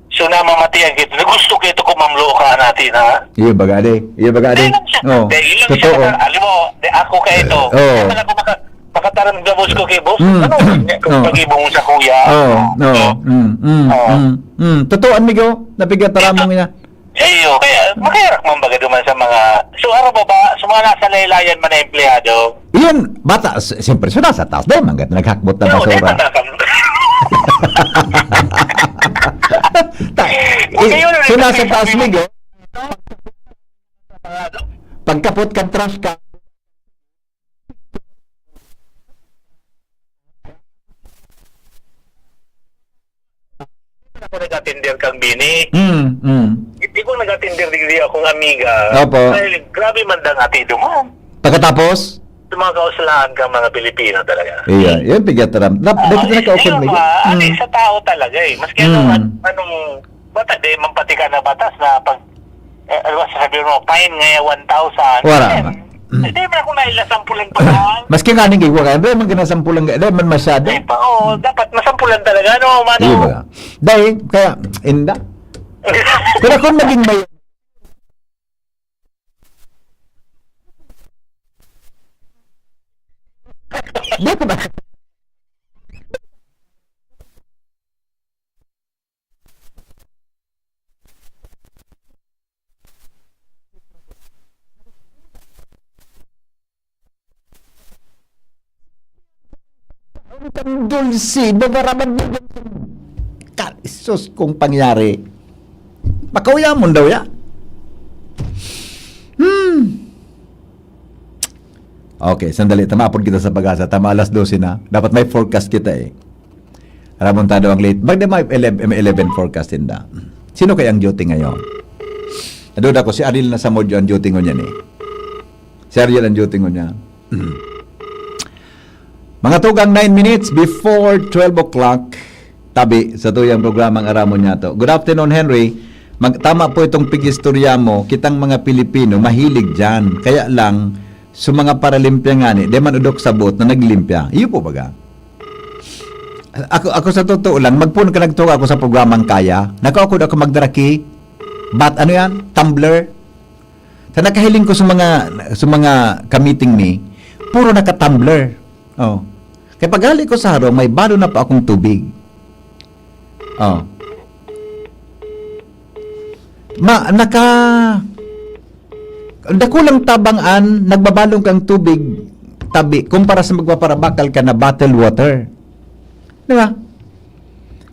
so, namamatian kita. Na gusto kita kung mamlo ka natin, ha? Iyo, baga, di. Iyo, baga, di. Dahil lang siya, Oh, dahil lang siya totoo. naka-, alam mo, di ako ka ito. Oo. Kaya pala ako maka-, makataram na boss ko kay boss. Mm. Ano, kung Oo. pag-ibong sa kuya. Oo, oo. Oo. Mm, mm, Oo. mm, mm. Totoo, amigo. Napigataram mo Ito, nga. Iyo, kaya makahirak man baga duman sa mga, so, ano ba ba, sa mga nasa laylayan man na empleyado? Iyon, bata, s-, siyempre, so, nasa taas. Dahil man, naghakbot na Iyo, basura. dahil mataas ang Ta-, Huwag i-, kayo na so, rin nasa kasi taas, sabi mo, Migo. Pagkapot ka, trash ka. Ako nag-atender kang bini. Mm, mm. Hindi ko nag-atender digdi akong amiga. Opo. Dahil grabe man dang ati duman. Pagkatapos? Sa mga kausalahan kang mga Pilipino talaga. Iya, yan, pigataram. Nap-, Ah, nakita na eh, kaukol yun, mo yun. mga, ano, Mm. sa tao talaga eh. Maski anong, Mm. anong, bata, di man pati ka na batas na pag, eh, ano ba, sasabihin mo, fine ngayon, one thousand. Wala Eh, man. Mm. Hindi man ako nailasampulan pa lang. Maski nga ning igwa ka, hindi man ginasampulan ka, hindi man masyado. Ay, pa, oo, dapat masampulan talaga, no, mano? Di ba? Dahil, kaya, inda. Pero kung naging may Di ko ba? Ang dulce, babaraman mo. Ka-, sus, kung pangyari. Pakauyamon daw ya. Hmm. Okay, sandali. Tama po kita sa pag-asa. Tama, alas dose na. Dapat may forecast kita eh. Ramon Tado ang late. Bakit may eleven, may eleven forecast, tinda? Sino kaya ang duty ngayon? Naduda ko, si Ariel na sa Modyo ang duty ngunyan eh. Si Ariel ang duty ngunyan. Mga tugang, nine minutes before twelve o'clock, tabi sa tuyang programang Aramon Niyato. Good afternoon, Henry. Mag-, tama po itong pig-istorya mo. Kitang mga Pilipino, mahilig dyan. Kaya lang, sa mga paralimpya ngani, di man udok sabot na naglimpya. Iyo po baga? Ako, ako sa totoo lang, magpoon ka nagtuka ako sa programang Kaya. Nakaukod ako magdaraki. Bat, ano yan? Tumbler. Sa nakahiling ko sa mga, sa mga kamiting mi, puro naka-tumbler. Oh. Kaya paghali ko sa harong, may balon na pa akong tubig. Oh. Ma, naka, dakulang tabang an nagbabalon kang tubig tabi kumpara sa magpaparabakal ka na bottle water. Di ba?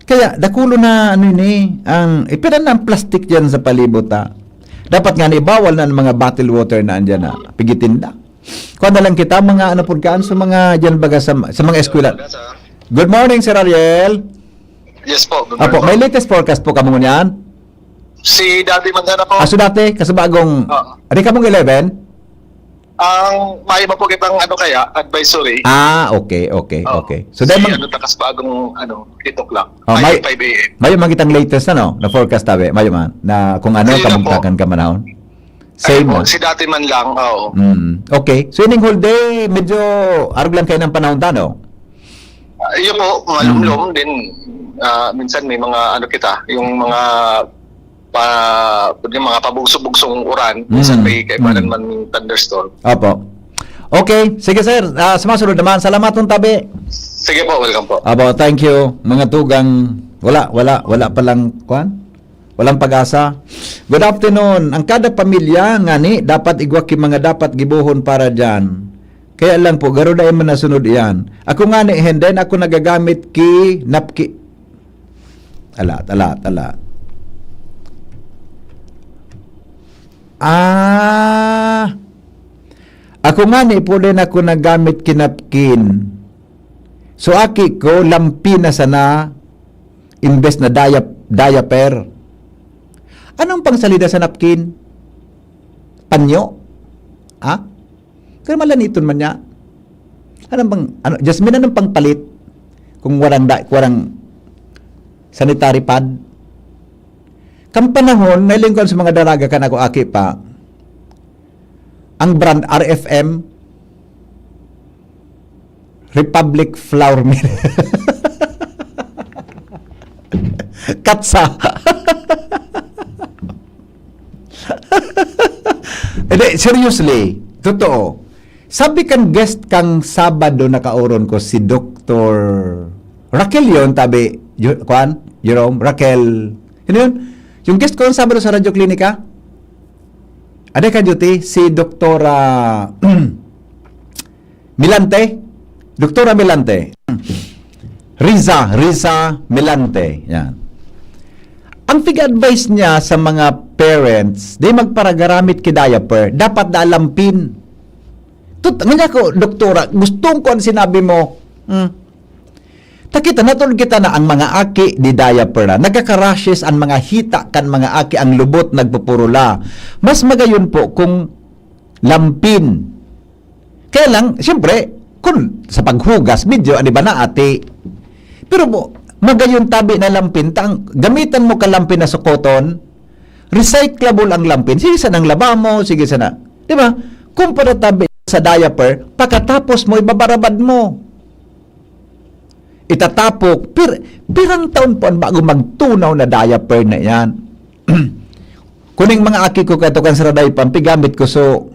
Kaya, dakulo na, ano ini, ang, eh, pira na ang plastic dyan sa palibot, ha? Dapat nga, ibawal na ang mga bottle water na andyan, ha? Pigitinda. Kuha na lang kita, mga, ano, pagkaan sa mga, dyan, baga, sa, sa mga eskwela. Good morning, Sir Ariel. Yes po, good Apo, morning. May latest forecast po kamo ngunyan? Si dati man sana po. Ah, so dati, kasabagong, Oo. Ari kamong eleven? Ang may mo po kitang ano kaya, advisory. Ah, okay, okay, Oo. okay. So, Si dahil mag- ano, takas bagong ano, eight o'clock. Oh, Ay, may- five a.m. Mayo man kitang latest, ano, na forecast tabi. Mayo man. Na kung ano, Ayun na kamugtakan ka manahon. Ay, Same po, na. Si dati man lang, oo. Mm. Okay. So, ining whole day, medyo arog lang kayo ng panahon, tano? Ah, yun po, mga Mm. lumlom din. Ah, minsan may mga ano kita, yung mga pa yung mga pabugso-bugsong uran, minsan Mm. may kaibanan Mm. man thunderstorm. Opo. Okay. Sige, sir. Ah, sa mga sunod naman. Salamat, tabi. Sige po, welcome po. Abo, thank you. Mga tugang, wala, wala, wala palang, kwan? Walang pag-asa. Good afternoon. Ang kada pamilya, ngani, dapat igwa ki mga dapat gibohon para dyan. Kaya lang po, garo dai man nasunod iyan. Ako ngani, hen, dai na ako nagagamit ki napki-, ala, ala, ala. Ah, ako ngani po, dai na ako nagamit ki napkin. So, aki ko, lampi na sana, imbes na diap-, diaper. Anong pangsalida sa napkin? Panyo? Ha? Pero malaniton man niya. Anong pang, ano, Jasmine, anong pangpalit? Kung warang da-, kung warang sanitary pad? Kan panahon, nailing ko sa mga daraga kan ako aki pa, ang brand R F M, Republic Flour Mill. Katsa. Hindi, seriously, totoo. Sabi kan guest kang Sabado, nakaoron ko si Doktor Raquel yun, tabi, Ju-, kwan? Jerome? Raquel? Ano yun? Yung guest ko ng Sabado sa Radyo Klinika? Ada ka duty? Si Doktora Milante? Doktora Milante. Riza, Riza Milante. Yan. Ang pig-advise niya sa mga parents, di magparagaramit ki diaper, dapat da lampin. Tut-, ngani ako, doktora, gusto ko ang sinabi mo. Hmm. Takita, natod kita na ang mga aki di diaper na. Nagkaka-rashes ang mga hita kan mga aki, ang lubot nagpupurula. Mas magayon po kung lampin. Kaya lang, siyempre, kung sa paghugas, medyo, ano ba na, ate? Pero po, magayon tabi na lampin, tang, gamitan mo ka lampin na sukoton, recyclable ang lampin. Sige sa nang laba mo, sige sa na. Di ba? Kumpara tabi sa diaper, pagkatapos mo, ibabarabad mo. Itatapok, pir, pirang taon po ang bago magtunaw na diaper na yan. Kuning mga aki ko katukan sa raday, pampigamit ko, so,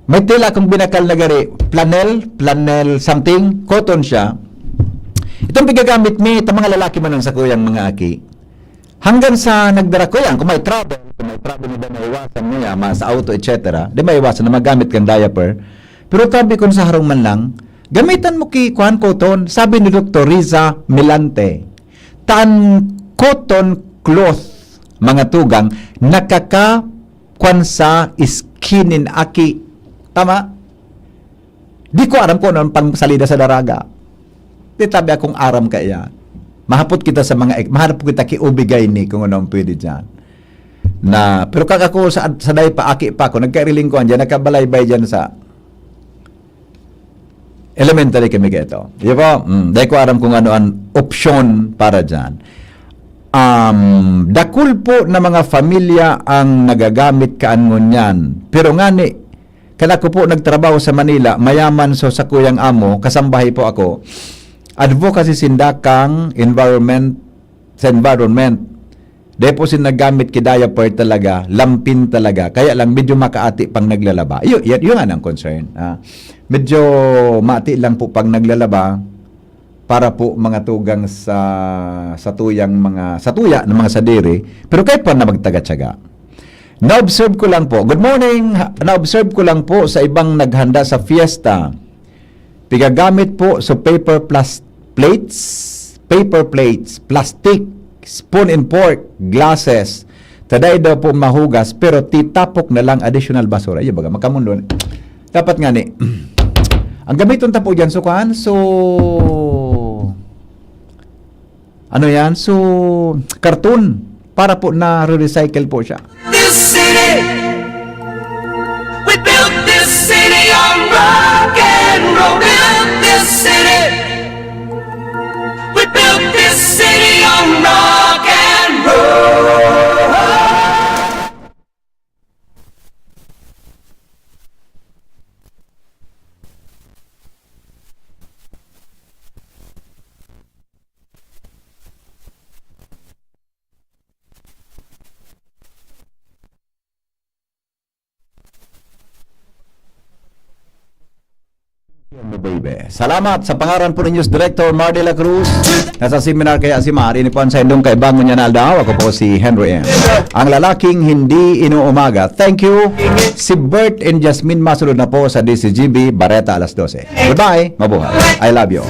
may tela akong binakal na gari, planel, planel something, cotton siya. Itong pigagamit mi, itong mga lalaki man ang sakuyang mga aki. Hanggang sa nagdara ko yan, kung may travel, kung may travel na maiwasan niya, ma-, sa auto, et cetera, di maiwasan na magamit kang diaper. Pero tabi ko sa harong man lang, gamitan mo ki kuan cotton, sabi ni Doktor Riza Milante. Tan cotton cloth, mga tugang, nakaka-, kuan sa skin nin aki. Tama? Di ko aram kung ano ang pangsalida sa daraga. Di tabi akong aram kaya. Mahapot kita sa mga ek-, mahanap kita ki ubigay ni kung ano ang pwede dyan. Na, pero kaka ko sa, sa day pa, aki pa ako, nagkairilingkuhan dyan, nagkabalaybay dyan sa elementary kami kaito. Di ba? Mm, dahil ko aram kung ano ang opsyon para dyan. Um, dakul po na mga familia ang nagagamit kaan ngunyan. Pero ngani, kan ako po nagtrabaho sa Manila, mayaman so sakuyang amo, kasambahay po ako. advocacy sinda kang environment, sa environment. Dai po sila naggamit ki diaper talaga, lampin talaga. Kaya lang medyo makaati pang naglalaba. Iyo, iyo, iyo nga ang concern. Ah, medyo mati lang po pag naglalaba para po mga tugang sa, sa tuyang mga, sa tuya ng mga sadiri. Pero kahit pa na magtaga-tiyaga. Na-observe ko lang po. Good morning. Ha-, na-observe ko lang po sa ibang naghanda sa fiesta. Pigagamit po sa paper plas-, plates, paper plates, plastic, spoon and fork, glasses. Taday daw po mahugas, pero titapok na lang additional basura. Iyo baga, makamundo. Dapat nga ni, ang gamiton ta po dyan, so kuan, so, ano yan? So, karton. Para po na re-recycle po siya. This city. We built this city on rock and roll. Built this city. We built this city on rock and roll. Baby. Salamat sa pangaran po ni News Director Mar de la Cruz. Nasa seminar kaya si Mar, ini po ang sa indong kaibangon niya na aldaw. Ako po si Henry M. Ang lalaking hindi inuumaga. Thank you. Si Bert and Jasmine masunod na po sa D C G B, Bareta alas dose. Goodbye. Mabuhay. I love you.